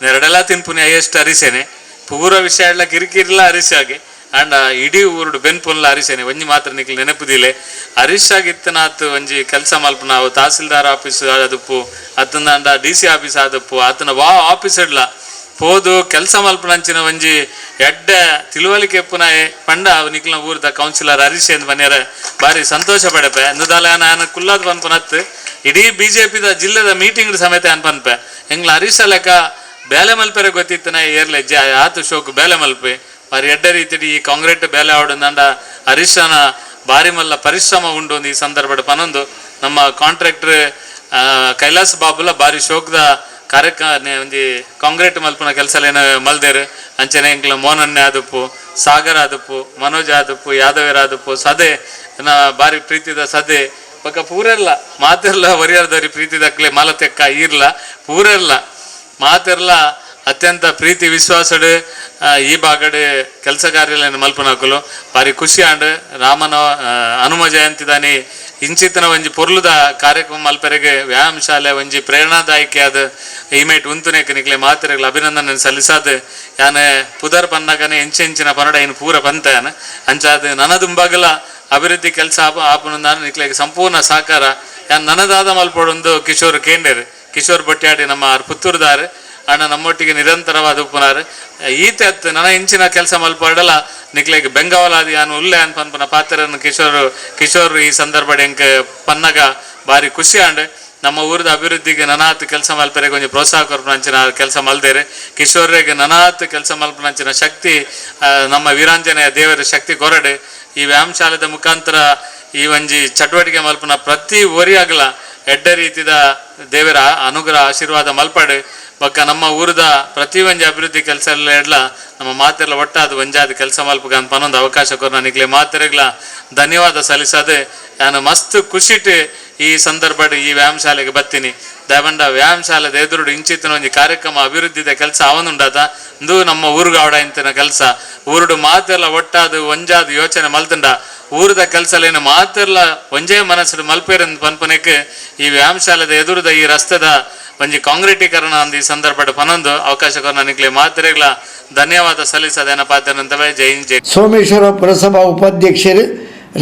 ನೆರಡೆಲ್ಲ ತಿನ್ಪುನಿ ಎಷ್ಟು ಹರೀಶೇನೆ ಪೂರ ವಿಷಯ ಎಲ್ಲ ಕಿರಿಕಿರಿಲ್ಲ ಹರೀಶಾಗಿ ಅಂಡ ಇಡೀ ಊರುಡು ಬೆನ್ಪುನ್ಲ ಹರೀಶೇನೆ ಒಂಜಿ ಮಾತ್ರ ನಿಕ್ಲು ನೆನಪುದಿಲೆ ಹರೀಶಾಗಿತ್ತನಾತ್ ಒಂಜಿ ಕೆಲಸ ಮಲ್ಪು ನಾವು ತಹಸೀಲ್ದಾರ್ ಆಫೀಸ್ ಆದಪ್ಪು ಅತ್ತಂದ D C office ಆದಪ್ಪು ಆತನ ವಾ ಆಫೀಸ್ ಇಡ್ಲ ಪೋದು ಕೆಲಸ ಮಲ್ಪನಂಚಿನ ಒಂಜಿ ಎಡ್ಡೆ ತಿಳುವಳಿಕೆ ಎಪ್ಪುನಾಯೆ ಪಂಡ ನಿಕ್ಲ ಊರ್ದ ಕೌನ್ಸಿಲರ್ ಹರೀಶ್ ಎಂದು ಮನೆಯರ ಬಾರಿ ಸಂತೋಷ ಪಡೆಪೆ ಅಂದುದಾಲ ನಾನು ಕುಲ್ಲಾದ್ ಪನ್ಪುನತ್ ಇಡೀ ಬಿಜೆಪಿದ ಜಿಲ್ಲೆದ ಮೀಟಿಂಗ್ ಸಮೇತ ಅನ್ಪನ್ಪೆ ಎಂಗ್ಲ ಹರೀಶ ಲೆಕ್ಕ ಬೇಲೆ ಮಲ್ಪೆರೆ ಗೊತ್ತಿತ್ತನ ಏರ್ಲೆ ಆತು ಶೋಕ್ ಬೇಲೆ ಮಲ್ಪೆ ಬಾರಿ ಎಡ್ಡೆ ರೀತಿಡಿ ಈ ಕಾಂಗ್ರೆಟ್ ಬೇಲೆ ಆವಡಂದಾಂಡ ಹರೀಶನ ಬಾರಿ ಮಲ್ಲ ಪರಿಶ್ರಮ ಉಂಡು ಈ ಸಂದರ್ಭ ಪನೊಂದು ನಮ್ಮ ಕಾಂಟ್ರಾಕ್ಟರ್ ಕೈಲಾಸ್ ಬಾಬುಲ ಬಾರಿ ಶೋಕ್ದ ಕಾರ್ಯಕ್ರಮ ಒಂಜಿ ಕಾಂಕ್ರೀಟ್ ಮಲ್ಪುನ ಕೆಲಸ ಏನ ಮಲ್ದೇರು ಅಂಚನೆ ಎಂಕ್ಲ ಮೋನನ್ನೇ ಆದಪ್ಪು ಸಾಗರ್ ಆದಪ್ಪು ಮನೋಜ್ ಆದಪ್ಪು ಯಾದವೇರ್ ಆದಪ್ಪು ಸದೆ ಬಾರಿ ಪ್ರೀತಿದ ಸದೆ ಬೊಕ್ಕ ಪೂರೆಲ್ಲ ಮಾತೆರ್ಲ ಒರಿಯರ್ದರಿ ಪ್ರೀತಿದಕ್ಲೆ ಮಲತೆಕ್ಕ ಈರ್ಲ ಪೂರೆಲ್ಲ ಮಾತೆರ್ಲ ಅತ್ಯಂತ ಪ್ರೀತಿ ವಿಶ್ವಾಸಡು ಈ ಭಾಗಡ್ ಕೆಲಸ ಕಾರ್ಯಗಳನ್ನು ಮಲ್ಪನಕುಲು ಬಾರಿ ಖುಷಿ ಆಂಡ್ ರಾಮನ ಹನುಮ ಜಯಂತಿ ದಾನಿ ಇಂಚಿತನ ಒಂಜಿ ಪೊರ್ಲುದ ಕಾರ್ಯಕ್ರಮ ಮಲ್ಪೆರೆಗೆ ವ್ಯಾಯಾಮ ಶಾಲೆ ಒಂಜಿ ಪ್ರೇರಣಾದಾಯಕಿಯಾದ ಈಮೇಟ್ ಉಂತುನೇಕ ನಿಕ್ಲೆ ಮಾತೆರೆಗ್ಲ ಅಭಿನಂದನೆ ಸಲ್ಲಿಸಾದ ಯಾನೆ ಪುದರ್ ಪನ್ನಗನೆ ಎಂಚೆಂಚಿನ ಪನಡ ಇನ್ನು ಪೂರ ಪಂತ ಯಾನ್ ಅಂಚಾದ ನನದುಂಬಾಗಲ ಅಭಿವೃದ್ಧಿ ಕೆಲಸ ಆಪನ ನಿಕ್ಲೆಗ್ ಸಂಪೂರ್ಣ ಸಹಕಾರ ಯಾನ್ ನನದಾದ ಮಲ್ಪೊಡೊಂದು ಕಿಶೋರ್ ಕೇಂಡೇರ್ ಕಿಶೋರ್ ಬಟ್ಯಾಡಿ ನಮ್ಮ ಪುತ್ತೂರುದಾರ್ ಅಣ್ಣ ನಮ್ಮೊಟ್ಟಿಗೆ ನಿರಂತರವಾದ ಉಪ್ಪುನಾರ್ ಈತೆ ಅತ್ ನನ ಇಂಚಿನ ಕೆಲಸ ಮಲ್ಪಡಲ ನಿಕ್ಲೆಗ್ ಬೆಂಗಾವಲಾದಿ ಯಾನ್ ಉಲ್ಲೆ ಅನ್ ಪನ್ಪುನ ಪಾತ್ರನ ಕಿಶೋರ್ ಕಿಶೋರ್ ಈ ಸಂದರ್ಭ ಎಂಕ್ ಪನ್ನಗ ಬಾರಿ ಖುಷಿ ಆಂಡ್ ನಮ್ಮ ಊರದ ಅಭಿವೃದ್ಧಿಗೆ ನನಾತ್ ಕೆಲಸ ಮಲ್ಪೆರೆಗ್ ಒಂಜಿ ಪ್ರೋತ್ಸಾಹ ಕೊರ್ಪುನಂಚಿನ ಕೆಲಸ ಮಲ್ದೇರೆ ಕಿಶೋರ್ರೆಗ್ ನನಾತ್ ಕೆಲಸ ಮಲ್ಪುನಂಚಿನ ಶಕ್ತಿ ನಮ್ಮ ವೀರಾಂಜನೇಯ ದೇವರ ಶಕ್ತಿ ಕೊರಡೆ ಈ ವ್ಯಾಯಾಮ ಶಾಲೆದ ಮುಖಾಂತರ ಈ ಒಂಜಿ ಚಟುವಟಿಕೆ ಮಲ್ಪುನ ಪ್ರತಿ ಒರಿಯಾಗಲ ಎಡ್ಡ ರೀತಿದ ದೇವರ ಅನುಗ್ರಹ ಆಶೀರ್ವಾದ ಮಲ್ಪಡು ಬೊಕ್ಕ ನಮ್ಮ ಊರದ ಪ್ರತಿ ಒಂಜಿ ಅಭಿವೃದ್ಧಿ ಕೆಲಸ ಎಲ್ಲ ನಮ್ಮ ಮಾತೆಲ್ಲ ಒಟ್ಟಾದ ಒಂಜಾದ ಕೆಲಸ ಮಲ್ಪುಗ ಅಂತ ಪನೊಂದು ಅವಕಾಶ ಕೊರ್ನ ನಿಕ್ಲೆ ಮಾತೆರೆಗ್ಲ ಧನ್ಯವಾದ ಸಲ್ಲಿಸದೆ ನಾನು ಮಸ್ತ್ ಖುಷಿಟ್ ಈ ಸಂದರ್ಭಡ್ ಈ ವ್ಯಾಯಾಮ ಶಾಲೆಗೆ ಬತ್ತೀನಿ. ದಯವಂಡ ವ್ಯಾಯಾಮ ಶಾಲೆದ ಎದುರುಡು ಇಂಚಿತ್ತಿನ ಒಂಜಿ ಕಾರ್ಯಕ್ರಮ ಅಭಿವೃದ್ಧಿದ ಕೆಲಸ ಅವನುಂಡಾತ ಇಂದು ನಮ್ಮ ಊರುಗಾವಡ ಇಂತಿನ ಕೆಲಸ ಊರುಡು ಮಾತೆಲ್ಲ ಒಟ್ಟಾದ ಒಂಜಾದ ಯೋಚನೆ ಮಲ್ತುಂಡ ಊರದ ಕೆಲಸಲೇನು ಮಾತೆಲ್ಲ ಒಂಜೇ ಮನಸ್ಸು ಮಲ್ಪೇರಂದು ಪನ್ಪನೆಕ್ ಈ ವ್ಯಾಯಾಮ ಶಾಲೆದ ಎದುರುದ ಈ ರಸ್ತೆದ ಒಂಜಿ ಕಾಂಕ್ರೀಟೀಕರಣ ಅಂದ್ ಈ ಸಂದರ್ಭಡ್ ಪನೊಂದು ಅವಕಾಶ ಕೊರ್ನ ನಿಕ್ಲೆ ಮಾತೆರೆಗ್ಲ ಧನ್ಯವಾದ ಸಲ್ಲಿಸದೇನ ಪಾತ್ರನಂತವೇ. ಜೈ ಹಿಂದ್, ಜೈ. ಸೋಮೇಶ್ವರ ಪುರಸಭಾ ಉಪಾಧ್ಯಕ್ಷರು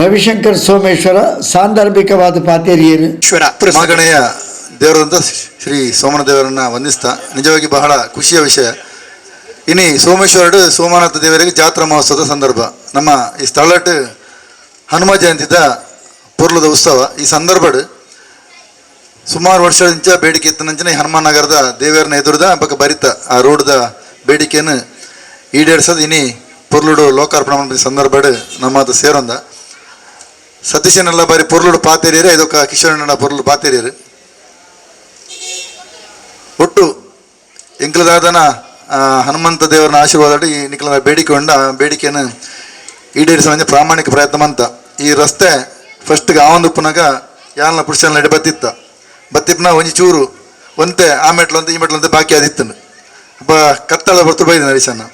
ರವಿಶಂಕರ್ ಸೋಮೇಶ್ವರ ಸಾಂದರ್ಭಿಕವಾದ ಪಾತೇರಿಯರು. ಈಶ್ವರ ಪುರಸಭೆ. ಮಾಗಣೆಯ ದೇವರಂತ ಶ್ರೀ ಸೋಮನ ದೇವರನ್ನ ವಂದಿಸ್ತಾ ನಿಜವಾಗಿ ಬಹಳ ಖುಷಿಯ ವಿಷಯ. ಇನಿ ಸೋಮೇಶ್ವರಡು ಸೋಮನಾಥ ದೇವರಿಗೆ ಜಾತ್ರಾ ಮಹೋತ್ಸವದ ಸಂದರ್ಭ, ನಮ್ಮ ಈ ಸ್ಥಳಟ್ ಹನುಮ ಜಯಂತಿದ ಪುರ್ಲದ ಉತ್ಸವ. ಈ ಸಂದರ್ಭಡ್ ಸುಮಾರು ವರ್ಷದಿಂದ ಬೇಡಿಕೆ ಇತ್ತನಂಚನೆ ಹನುಮಾನ್ ನಗರದ ದೇವರನ್ನ ಎದುರುದ ಬಕ ಬರಿತ ಆ ರೋಡ್ದ ಬೇಡಿಕೆಯನ್ನು ಈಡೇರಿಸೋದು ಇನಿ ಪೊರ್ಲುಡು ಲೋಕಾರ್ಪಣೆ ಮಾಡಿದ ಸಂದರ್ಭಡ್ ನಮ್ಮ ಸೇರೊಂದ ಸತೀಶನೆಲ್ಲ ಬಾರಿ ಪೊರ್ಲುಡು ಪಾತೇರಿಯರು, ಇದೊಕ್ಕ ಕಿಶೋರಣ್ಣ ಪೊರ್ಲು ಪಾತೇರಿಯರು. ಒಟ್ಟು ಎಂಕ್ಲದಾದನ ಹನುಮಂತ ದೇವರನ್ನ ಆಶೀರ್ವಾದ ಈ ನಿಕ್ಲದ ಬೇಡಿಕೆ ಉಂಡ ಆ ಬೇಡಿಕೆಯನ್ನು ಈಡೇರಿಸುವ ಪ್ರಾಮಾಣಿಕ ಪ್ರಯತ್ನ ಅಂತ. ಈ ರಸ್ತೆ ಫಸ್ಟ್ಗೆ ಆ ಒಂದು ಉಪ್ಪುನಾಗ ಯಾಲ್ನ ಪುರುಷನ ನಡೆ ಬತ್ತಿತ್ತ ಬತ್ತಿಪ್ಪನ ಒಂಜಿ ಚೂರು ಒಂತೆ ಆ ಮೆಟ್ಲು ಅಂತ ಈ ಮೆಟ್ಲು ಅಂತ ಬಾಕಿ ಆದಿತ್ತನು. ಅಪ್ಪ ಕತ್ತಳ ಬರ್ತು ಬೈದ ಹರಿಶನ್ನ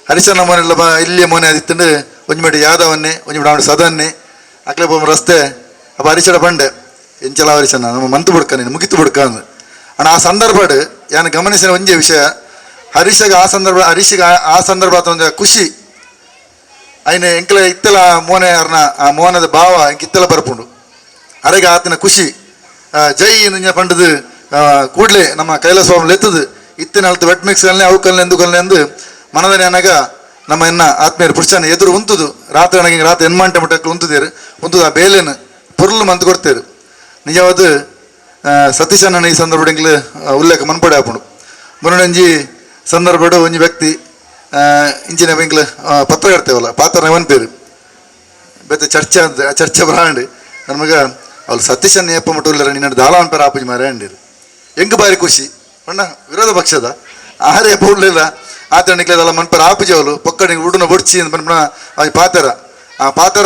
ಹರಿಶನ್ನ ಮನೆಲ್ಲ ಬಾ ಇಲ್ಲಿಯ ಮೋನೆ ಆದಿತ್ತಂಡು ಒಂಜಿ ಮೆಟ್ಟು ಯಾದವನ್ನೇ ಒಂಜಿ ಮೆಟ್ಟು ಅವನು ಸದನ್ನೇ ಅಕ್ಲೆ ಬೊಮ್ಮ ರಸ್ತೆ. ಅಪ್ಪ ಹರಿಶಡ ಬಂಡೆ ಎಂಚಲ ಹರಿಶನ್ನ ನಮ್ಮ ಮಂತು ಬುಡ್ಕ ನೀನು ಮುಗಿತು ಬುಡ್ಕ ಅಂದು. ಅಣ್ಣ ಆ ಸಂದರ್ಭಡ್ ಯಾನು ಗಮನಿಸಿದ ಒಂಜೇ ವಿಷಯ, ಹರೀಶಗ ಆ ಸಂದರ್ಭ ಹರೀಶಿಗೆ ಆ ಸಂದರ್ಭ ಆತ ಒಂದು ಖುಷಿ ಐನ ಎಂಕಲ ಇತ್ತೆಲ ಮೋನೆ ಅರ್ನ ಆ ಮೋನದ ಭಾವ ಎಂಕ್ ಇತ್ತೆಲ ಬರ್ಪುಂಡು. ಅರೆಗೆ ಆತನ ಖುಷಿ ಜೈ ಇಂದ ಪಂಡದು ಕೂಡಲೇ ನಮ್ಮ ಕೈಲಾಸ ಸ್ವಾಮಿ ಎತ್ತದು ಇತ್ತಿನ ಅಲ್ತು ವೆಟ್ ಮಿಕ್ಸ್ ಅಲ್ಲೇ ಅವು ಕಲ್ಲೆ ಎಂದು ಕಲ್ಲೆ ಎಂದು ಮನದನೆ ಅನಗ ನಮ್ಮ ಎನ್ನ ಆತ್ಮೀಯರು ಪುರುಷನ ಎದುರು ಉಂತುದು ರಾತ್ರಿ ಅನಗ ರಾತ್ರಿ ಎನ್ಮಾಂಟೆ ಮಟ್ಟಕ್ಕೆ ಉಂತುದೇರು ಉಂತುದು ಆ ಬೇಲೆನು ಪೊರ್ಲು ಮಂತ್ ಕೊಡ್ತೇರು. ನಿಜವಾದ ಸತೀಶಣ್ಣನ ಈ ಸಂದರ್ಭ ಎಂಕ್ಲು ಉಲ್ಲೇಖ ಮನ್ಪಡೆ ಆಪುಂಡು. ಮುನ್ನೊಂಜಿ ಸಂದರ್ಭಡು ಒಂಜಿ ವ್ಯಕ್ತಿ ಇಂಚಿನ ಎಂಕ್ಲು ಪತ್ರಕರ್ತೇವಲ್ಲ ಪಾತ್ರ ಪೇರು ಬೇತೆ ಚರ್ಚೆ ಅಂತ ಚರ್ಚೆ ಬ್ರಾಂಡ್ ನಮಗ ಅವ್ಳು ಸತೀಶನ್ ಏಪ ಮಟ್ಟು ನಿನ್ನ ದಾಳ ಪೇರ ಆಪುಜಿ ಮಾರೆ ಅಂಡಿರು. ಎಂಕ್ ಬಾರಿ ಖುಷಿ ಅಣ್ಣ ವಿರೋಧ ಪಕ್ಷದ ಆರೆ ಏಪ ಉಡ್ಲಿಲ್ಲ ಆತ ನಿಕ್ಲೆದಲ್ಲ ಮನ್ಪರ ಆಪುಜಿ ಅವಳು ಪೊಕ್ಕ ಉಡುನ ಬೊಡ್ಚಿ ಅಂತ ಪನ್ಪುನ ಆ ಪಾತ್ರ ಆ ಪಾತ್ರ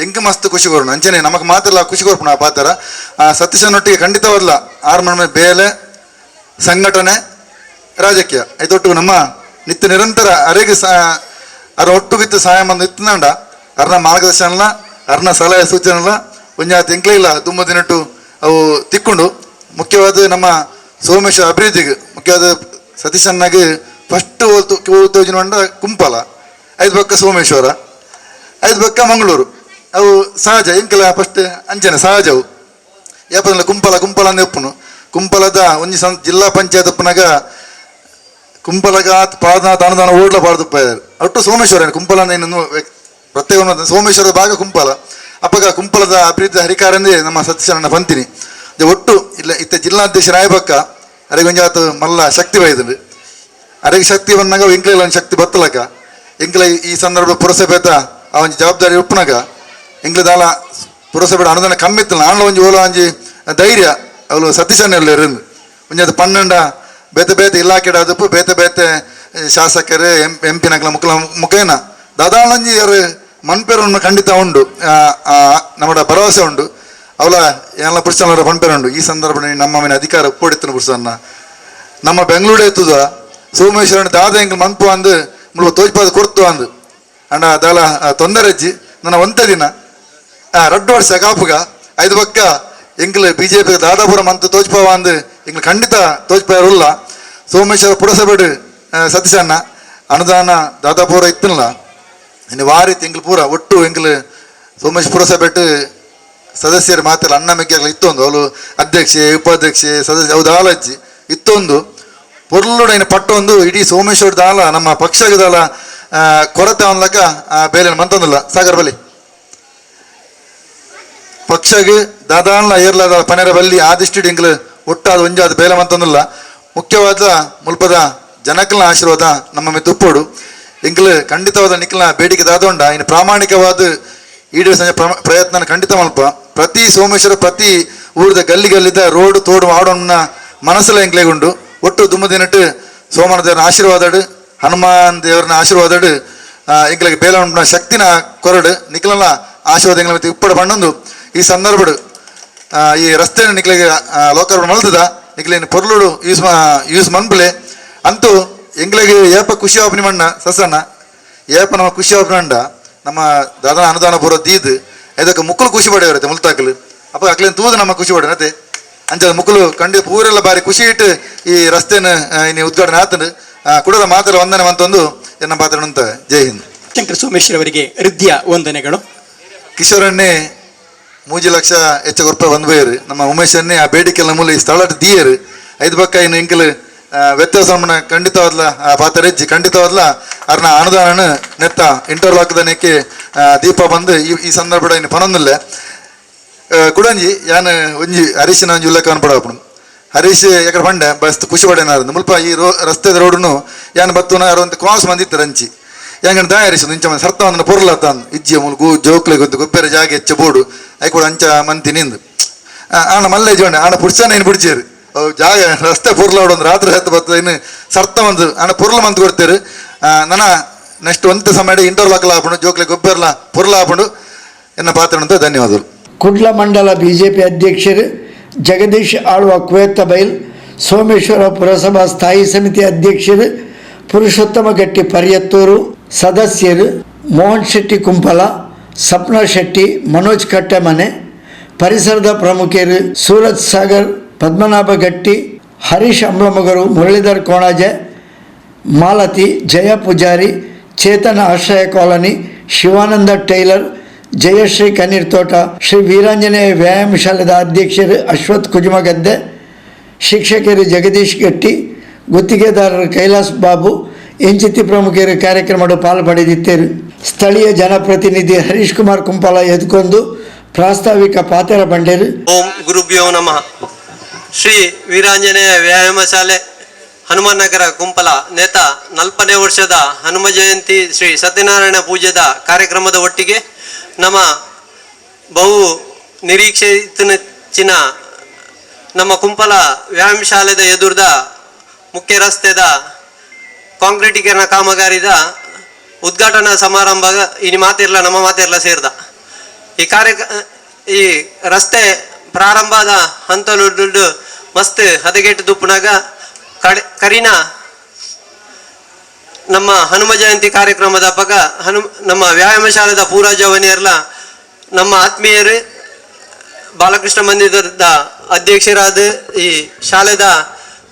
ಎಂಕ್ ಮಸ್ತ್ ಖುಷಿ ಕೊರೋಣ ಅಂಚನೆ ನಮಗ್ ಮಾತ್ರ ಖುಷಿ ಕೊರ್ಪುಣ ಆ ಪಾತ್ರ ಆ ಸತೀಶನೊಟ್ಟಿಗೆ ಖಂಡಿತವಲ್ಲ ಆರು ಮಣ ಬೇಲೆ ಸಂಘಟನೆ ರಾಜಕೀಯ ಐದೊಟ್ಟು ನಮ್ಮ ನಿತ್ಯ ನಿರಂತರ ಅರೆಗೆ ಅರ ಒಟ್ಟುಗಿತ್ತು ಸಹಾಯ ಮಂದು ಇತ್ತಂಡ ಅರ್ನ ಮಾರ್ಗದರ್ಶನ ಅರ್ನ ಸಲಹೆ ಸೂಚನೆಲ್ಲ ಒಂಜಾತಿ ಎಂಕ್ಲೇ ಇಲ್ಲ ತುಂಬ ದಿನಟ್ಟು ಅವು ತಿಕ್ಕೊಂಡು ಮುಖ್ಯವಾದ ನಮ್ಮ ಸೋಮೇಶ್ವರ ಅಭಿವೃದ್ಧಿಗೆ ಮುಖ್ಯವಾದ ಸತೀಶನ್ನಾಗಿ ಫಸ್ಟ್ ಓಲ್ತು ಮಂಡ ಕುಂಪಲ ಐದು ಪಕ್ಕ ಸೋಮೇಶ್ವರ ಐದು ಪಕ್ಕ ಮಂಗಳೂರು ಅವು ಸಹಜ ಎಂಕಲ ಫಸ್ಟ್ ಅಂಚನೆ ಸಹಜವು ಯಾಪಂದ್ರೆ ಕುಂಪಲ ಕುಂಪಲ ಅಂದ ಒಪ್ಪುನು ಕುಂಪಲದ ಒಂಜಿ ಜಿಲ್ಲಾ ಪಂಚಾಯತ್ ಒಪ್ಪುನಾಗ ಕುಂಪಲಗ ಪಾದ ಅನುದಾನ ಓಡ್ಲ ಪಾಡ್ದು ಒಟ್ಟು ಸೋಮೇಶ್ವರ ಕುಂಪಲ ಅಂದ್ರೆ ಪ್ರತ್ಯೇಕ ಸೋಮೇಶ್ವರದ ಭಾಗ ಕುಂಪಲ ಅಪ್ಪಗ ಕುಂಪಲದ ಅಭಿವೃದ್ಧಿ ಹರಿಕಾರಂದೇ ನಮ್ಮ ಸತೀಶಣ್ಣ ಪಂತಿನಿ ಒಟ್ಟು ಇಲ್ಲ ಇತ್ತ ಜಿಲ್ಲಾಧ್ಯಕ್ಷ ರಾಯಬಕ್ಕ ಅರೆಗೆ ಒಂಜಾತು ಮಲ್ಲ ಶಕ್ತಿ ಬೈದುಂಡು ಅರೆಗೆ ಶಕ್ತಿ ಬಂದಾಗ ಎಂಕ್ಲ ಒಂದು ಶಕ್ತಿ ಬತ್ತಲಕ ಎಂಕ್ಲ ಈ ಸಂದರ್ಭ ಪುರಸಭೆತ ಆ ಒಂಜಿ ಜವಾಬ್ದಾರಿ ಒಪ್ಪುನಾಗ ಎಂಕ್ಲ ದಾಲ ಪುರಸಭೆ ಅನುದಾನ ಕಮ್ಮಿ ಇತ್ತಲ್ಲ ಆಂಡ್ಲ ಒಂಜಿ ಓಲ ಒಂಜಿ ಧೈರ್ಯ ಅವಳು ಸತೀಶಣ್ಣ ಇರಂದು ಒಂಜಿ ಅದು ಪನ್ನಂಡ ಬೇತೆ ಬೇತೆ ಇಲಾಖೆ ಅದಪ್ಪು ಬೇತೆ ಬೇತೆ ಶಾಸಕರು ಎಂ ಎಂ ಪಿನಕ್ಲ ಮುಖ ಮುಖೇನ ದಾದಾಳಂಜಿ ಯಾರು ಮನ್ಪೇರನ್ನು ಖಂಡಿತ ಉಂಡು ನಮ್ಮ ಭರವಸೆ ಉಂಡು ಅವಳ ಎಲ್ಲ ಪುರುಷನವರ ಪನ್ಪೇರು ಉಂಡು. ಈ ಸಂದರ್ಭದಲ್ಲಿ ನಮ್ಮ ಮೇಲೆ ಅಧಿಕಾರ ಒಪ್ಪಡಿತ್ತನ ಪುರುಷನ್ನ ನಮ್ಮ ಬೆಂಗಳೂರು ಎತ್ತುದ ಸೋಮೇಶ್ವರನ ದಾದ ಎಂಕ್ ಮನ್ಪು ಅಂದು ಮುಳುವ ತೋಜ್ಪಾದ ಕೊರ್ತು ಅಂದು ಅಣ್ಣ ದಾಲ ತೊಂದರೆ ಅಜ್ಜಿ ನನ್ನ ಒಂತೆ ದಿನ ರಡ್ಡು ವರ್ಷ ಕಾಪುಗ ಐದು ಪಕ್ಕ ಎಂಕ್ಲು ಬಿಜೆಪಿ ದಾದಾಪುರ ಮಂತ್ ತೋಜ್ಪಾವ ಅಂದು ಎಂಕ್ಲು ಖಂಡಿತ ತೋಜ್ಪಾರುಲ್ಲ. ಸೋಮೇಶ್ವರ ಪುರಸಭೆಡು ಸತೀಶಣ್ಣ ಅನುದಾನ ದಾದಾಪುರ ಇತ್ತಲ್ಲ ಇನ್ನು ವಾರಿ ತಿಂಗಳು ಪೂರ ಒಟ್ಟು ಎಂಕ್ಲು ಸೋಮೇಶ್ ಪುರಸಭೆಟ್ ಸದಸ್ಯರು ಮಾತೆಲ್ಲ ಅಣ್ಣ ಮೆಗ್ಗೆಲ್ಲ ಇತ್ತೊಂದು ಅವಳು ಅಧ್ಯಕ್ಷೆ ಉಪಾಧ್ಯಕ್ಷೆ ಸದಸ್ಯ ಅವು ದಾಲಜ್ಜಿ ಇತ್ತೊಂದು ಪೊರ್ಲುಡೈನ ಪಟ್ಟೊಂದು ಇಡೀ ಸೋಮೇಶ್ವರ ದಾಲ ನಮ್ಮ ಪಕ್ಷದ ದಾಲ ಕೊರತೆ ಅನ್ಲಕ ಆ ಬೇಲೆ ಮಂತೊಂದಿಲ್ಲ ಸಾಗರ್ ಬಲಿ ಪಕ್ಷಗೆ ದಾದಾನ್ಲ ಏರ್ಲಾದ ಪನೆರ ಬಲ್ಲಿ ಆದಿಷ್ಟು ಎಂಕ್ಲು ಒಟ್ಟಾದ ಒಂಜಾದ ಬೇಲೆ ಮಂತೊಂದಿಲ್ಲ. ಮುಖ್ಯವಾದ ಮುಲ್ಪದ ಜನಕಲ್ನ ಆಶೀರ್ವಾದ ನಮ್ಮ ಮಿತ್ತು ಉಪ್ಪೋಡು ಎಂಕ್ಲು ಖಂಡಿತವಾದ ನಿಕ್ಲ ಬೇಡಿಕೆ ದಾದೊಂಡ ಇನ್ನು ಪ್ರಾಮಾಣಿಕವಾದ ಈಡೇರಿಸ ಪ್ರಯತ್ನ ಖಂಡಿತ ಮಲ್ಪ. ಪ್ರತಿ ಸೋಮೇಶ್ವರ ಪ್ರತಿ ಊರದ ಗಲ್ಲಿ ಗಲ್ಲಿದ ರೋಡ್ ತೋಡು ಆಡೋಣ ಮನಸ್ಸಲ್ಲ ಎಂಕ್ಲೆಗುಂಡು. ಒಟ್ಟು ದುಮ್ಮ ದಿನಟ್ಟು ಸೋಮನ ದೇವರನ ಆಶೀರ್ವಾದಡು, ಹನುಮಾನ್ ದೇವರನ ಆಶೀರ್ವಾದಡು ಎಂಕ್ಲೆಗೆ ಬೇಲ ಶಕ್ತಿನ ಕೊರಡು ನಿಕ್ಲನ ಆಶೀರ್ವಾದ ಎಂಕ್ಲ ಮತ್ತೆ ಇಪ್ಪಡ ಬಣ್ಣೊಂದು ಈ ಸಂದರ್ಭಡು ಈ ರಸ್ತೆನ ನಿಕ್ಲೆಗೆ ಲೋಕಾರ್ಪಣೆ ಮಲ್ತದ ನಿಕ್ಲೇನು ಪೊರ್ಲುಡು ಯೂಸ್ ಯೂಸ್ ಮನ್ಪುಲೆ ಅಂತೂ ಎಂಕ್ಲೆಗೆ ಏಪ ಖುಷಿ ಆಪನಿ ಮಣ್ಣ ಸಸಣ್ಣ ಏಪ ನಮ್ಮ ಖುಷಿ ಆಪನಂಡ ನಮ್ಮ ದಾದನ ಅನುದಾನ ಪೂರ ದೀದ್ ಇದಕ್ಕೆ ಮುಕ್ಕಲು ಖುಷಿ ಪಡೆಯವರತ್ತೆ ಮುಲ್ತಾಕಲು ಅಪ್ಪ ಅಕ್ಲೇನು ತೂದು ನಮ್ಮ ಖುಷಿ ಪಡೆಯತ್ತೆ ಅಂಚ ಮುಕ್ಕಲು ಕಂಡು ಪೂರೆಲ್ಲ ಬಾರಿ ಖುಷಿ ಇಟ್ಟು ಈ ರಸ್ತೆನ ಇನ್ನು ಉದ್ಘಾಟನೆ ಆತನು ಕುಡದ ಮಾತ್ರ ವಂದನೆ ಮಂತೊಂದು ಎನ್ನ ಪಾತ್ರ ಅಂತ. ಜೈ ಹಿಂದ್. ಶಂಕರ್ ಸೋಮೇಶ್ವರ್ ಅವರಿಗೆ ಹೃದಯ ವಂದನೆಗಳು. ಕಿಶೋರನ್ನೇ 3 ಲಕ್ಷ ಹೆಚ್ಚು ರೂಪಾಯಿ ಬಂದು ಬೇರು ನಮ್ಮ ಉಮೇಶನ್ನೇ ಆ ಬೇಡಿಕೆಲ್ಲ ಮೂಲ ಈ ಸ್ಥಳ ದಿಯರು ಐದು ಪಕ್ಕ ಇನ್ನು ಇಂಕಲ್ ವ್ಯತ್ಯಾಸ ಖಂಡಿತವಾದ್ಲ ಆ ಪಾತ್ರ ಹೆಜ್ಜಿ ಖಂಡಿತವಾದ್ಲ ಅರ್ನ ಅನುದಾನ ನೆತ್ತ ಇಂಟರ್ಲಾಕ್ದ ನೆಕ್ಕೆ ದೀಪ ಬಂದು ಈ ಸಂದರ್ಭ ಇನ್ನು ಪನೊಂದಿಲ್ಲ. ಕುಡಂಜಿ ಯಾನ್ ಒಂಜಿ ಹರೀಶನ ಒಂಜಿ ಉಲ್ಲೇಖ ಪಡಾಪುಣು. ಹರೀಶ್ ಎಕಡೆ ಪಂಡೆ ಬಸ್ ಖುಷಿ ಪಡೆನಾರು ಮುಲ್ಪ ಈ ರಸ್ತೆದ ರೋಡುನು ಯಾನ್ ಬತ್ತುನ ಯಾರು ಅಂತ ಕ್ರಾಸ್ ಬಂದಿತ್ತು ರಂಚಿ ಹೆಂಗಂಡ ದಾಯ ಹರೀಶ್ ಇಂಚ ಸರ್ತ ಒಂದನ ಪೊರ್ಲ ತಾನ್ ಇಜ್ಜಿ ಮುಲ್ ಗು ಜೋಕ್ಲೆ ಗೊತ್ತು ಗೊಬ್ಬರ ಜಾಗ ಹೆಚ್ಚ ಬೋಡು I ಕೂಡ ಅಂಚ ಮಂತಿ ನಿಂದು ಆಣ ಮಲ್ಲೆ ಜೋಣ ಆಣ ಪುಡ್ಸನ ಏನು ಬಿಡ್ಚೇರು ಜಾಗ ರಸ್ತೆ ಪೊರ್ಲ ಒಂದು ರಾತ್ರಿ ಹತ್ತು ಬರ್ತದೆ ಇನ್ನು ಸರ್ತ ಒಂದು ಆಣ ಪೊರ್ಲ ಮಂತ್ ಕೊಡ್ತೇರು. ನನ್ನ ನೆಕ್ಸ್ಟ್ ಒಂತೆ ಸಮಯ ಇಂಟರ್ಲಾಕ್ಲ ಆಪುಂಡು ಜೋಕ್ಲೆ ಗೊಬ್ಬರಲ ಪೊರ್ಲ ಆಪುಂಡು ಎನ್ನ ಪಾತ್ರ ಅಂತ ಧನ್ಯವಾದಗಳು. ಕುಡ್ಲ ಮಂಡಲ ಬಿಜೆಪಿ ಅಧ್ಯಕ್ಷರು ಜಗದೀಶ್ ಆಳ್ವ ಕುವೆತ್ತಬೈಲ್, ಸೋಮೇಶ್ವರ ಪುರಸಭಾ ಸ್ಥಾಯಿ ಸಮಿತಿ ಅಧ್ಯಕ್ಷರು ಪುರುಷೋತ್ತಮ ಗಟ್ಟಿ ಪರ್ಯತ್ತೂರು, ಸದಸ್ಯರು ಮೋಹನ್ ಶೆಟ್ಟಿ ಕುಂಪಲ, ಸಪ್ನಾ ಶೆಟ್ಟಿ, ಮನೋಜ್ ಕಟ್ಟೆಮನೆ, ಪರಿಸರದ ಪ್ರಮುಖರು ಸೂರಜ್ ಸಾಗರ್, ಪದ್ಮನಾಭ ಗಟ್ಟಿ, ಹರೀಶ್ ಅಂಬ್ಲಮೊಗರು, ಮುರಳೀಧರ್ ಕೋಣಾಜೆ, ಮಾಲತಿ, ಜಯ ಪೂಜಾರಿ, ಚೇತನ ಆಶ್ರಯ ಕಾಲೋನಿ, ಶಿವಾನಂದ ಟೈಲರ್, ಜಯಶ್ರೀ ಕನ್ನೀರ್ ತೋಟ, ಶ್ರೀ ವೀರಾಂಜನೇಯ ವ್ಯಾಯಾಮ ಶಾಲೆದ ಅಧ್ಯಕ್ಷರು ಅಶ್ವಥ್ ಕುಜುಮಗದ್ದೆ, ಶಿಕ್ಷಕರು ಜಗದೀಶ್ ಗಟ್ಟಿ, ಗುತ್ತಿಗೆದಾರರು ಕೈಲಾಸ್ ಬಾಬು, ಇಂಚಿತಿ ಪ್ರಮುಖರು ಕಾರ್ಯಕ್ರಮದ ಪಾಲ್ಪಡೆದಿದ್ದರು. ಸ್ಥಳೀಯ ಜನಪ್ರತಿನಿಧಿ ಹರೀಶ್ ಕುಮಾರ್ ಕುಂಪಾಲ ಎದ್ಕೊಂಡು ಪ್ರಾಸ್ತಾವಿಕ ಪಾತೆರ ಬಂಡೇರು. ಓಂ ಗುರುಭ್ಯೋ ನಮಃ. ಶ್ರೀ ವೀರಾಂಜನೇಯ ವ್ಯಾಯಾಮ ಶಾಲೆ ಹನುಮಾನ್ ನಗರ ಕುಂಪಲ ನೇತ 40ನೇ ವರ್ಷದ ಹನುಮ ಜಯಂತಿ ಶ್ರೀ ಸತ್ಯನಾರಾಯಣ ಪೂಜೆದ ಕಾರ್ಯಕ್ರಮದ ಒಟ್ಟಿಗೆ ನಮ್ಮ ಬಹು ನಿರೀಕ್ಷಿತನ ನಮ್ಮ ಕುಂಪಲ ವ್ಯಾಯಾಮ ಶಾಲೆದ ಎದುರ್ದ ಮುಖ್ಯ ರಸ್ತೆದ ಕಾಂಕ್ರೀಟೀಕರಣ ಕಾಮಗಾರಿದ ಉದ್ಘಾಟನಾ ಸಮಾರಂಭ ಇನಿ ಮಾತಿರ್ಲ ನಮ್ಮ ಮಾತಿರ್ಲ ಸೇರ್ದ ಈ ಕಾರ್ಯ ಈ ರಸ್ತೆ ಪ್ರಾರಂಭದ ಹಂತಲು ದುಡ್ಡು ಮಸ್ತ್ ಹದಗೆಟ್ಟು ದುಪ್ಪುನಾಗ ಕರಿನ ನಮ್ಮ ಹನುಮ ಜಯಂತಿ ಕಾರ್ಯಕ್ರಮದ ಪಗ ನಮ್ಮ ವ್ಯಾಯಾಮ ಶಾಲೆದ ಪೂರಾಜವನಿಯರ್ಲ ನಮ್ಮ ಆತ್ಮೀಯರು ಬಾಲಕೃಷ್ಣ ಮಂದಿರದ ಅಧ್ಯಕ್ಷರಾದ ಈ ಶಾಲೆದ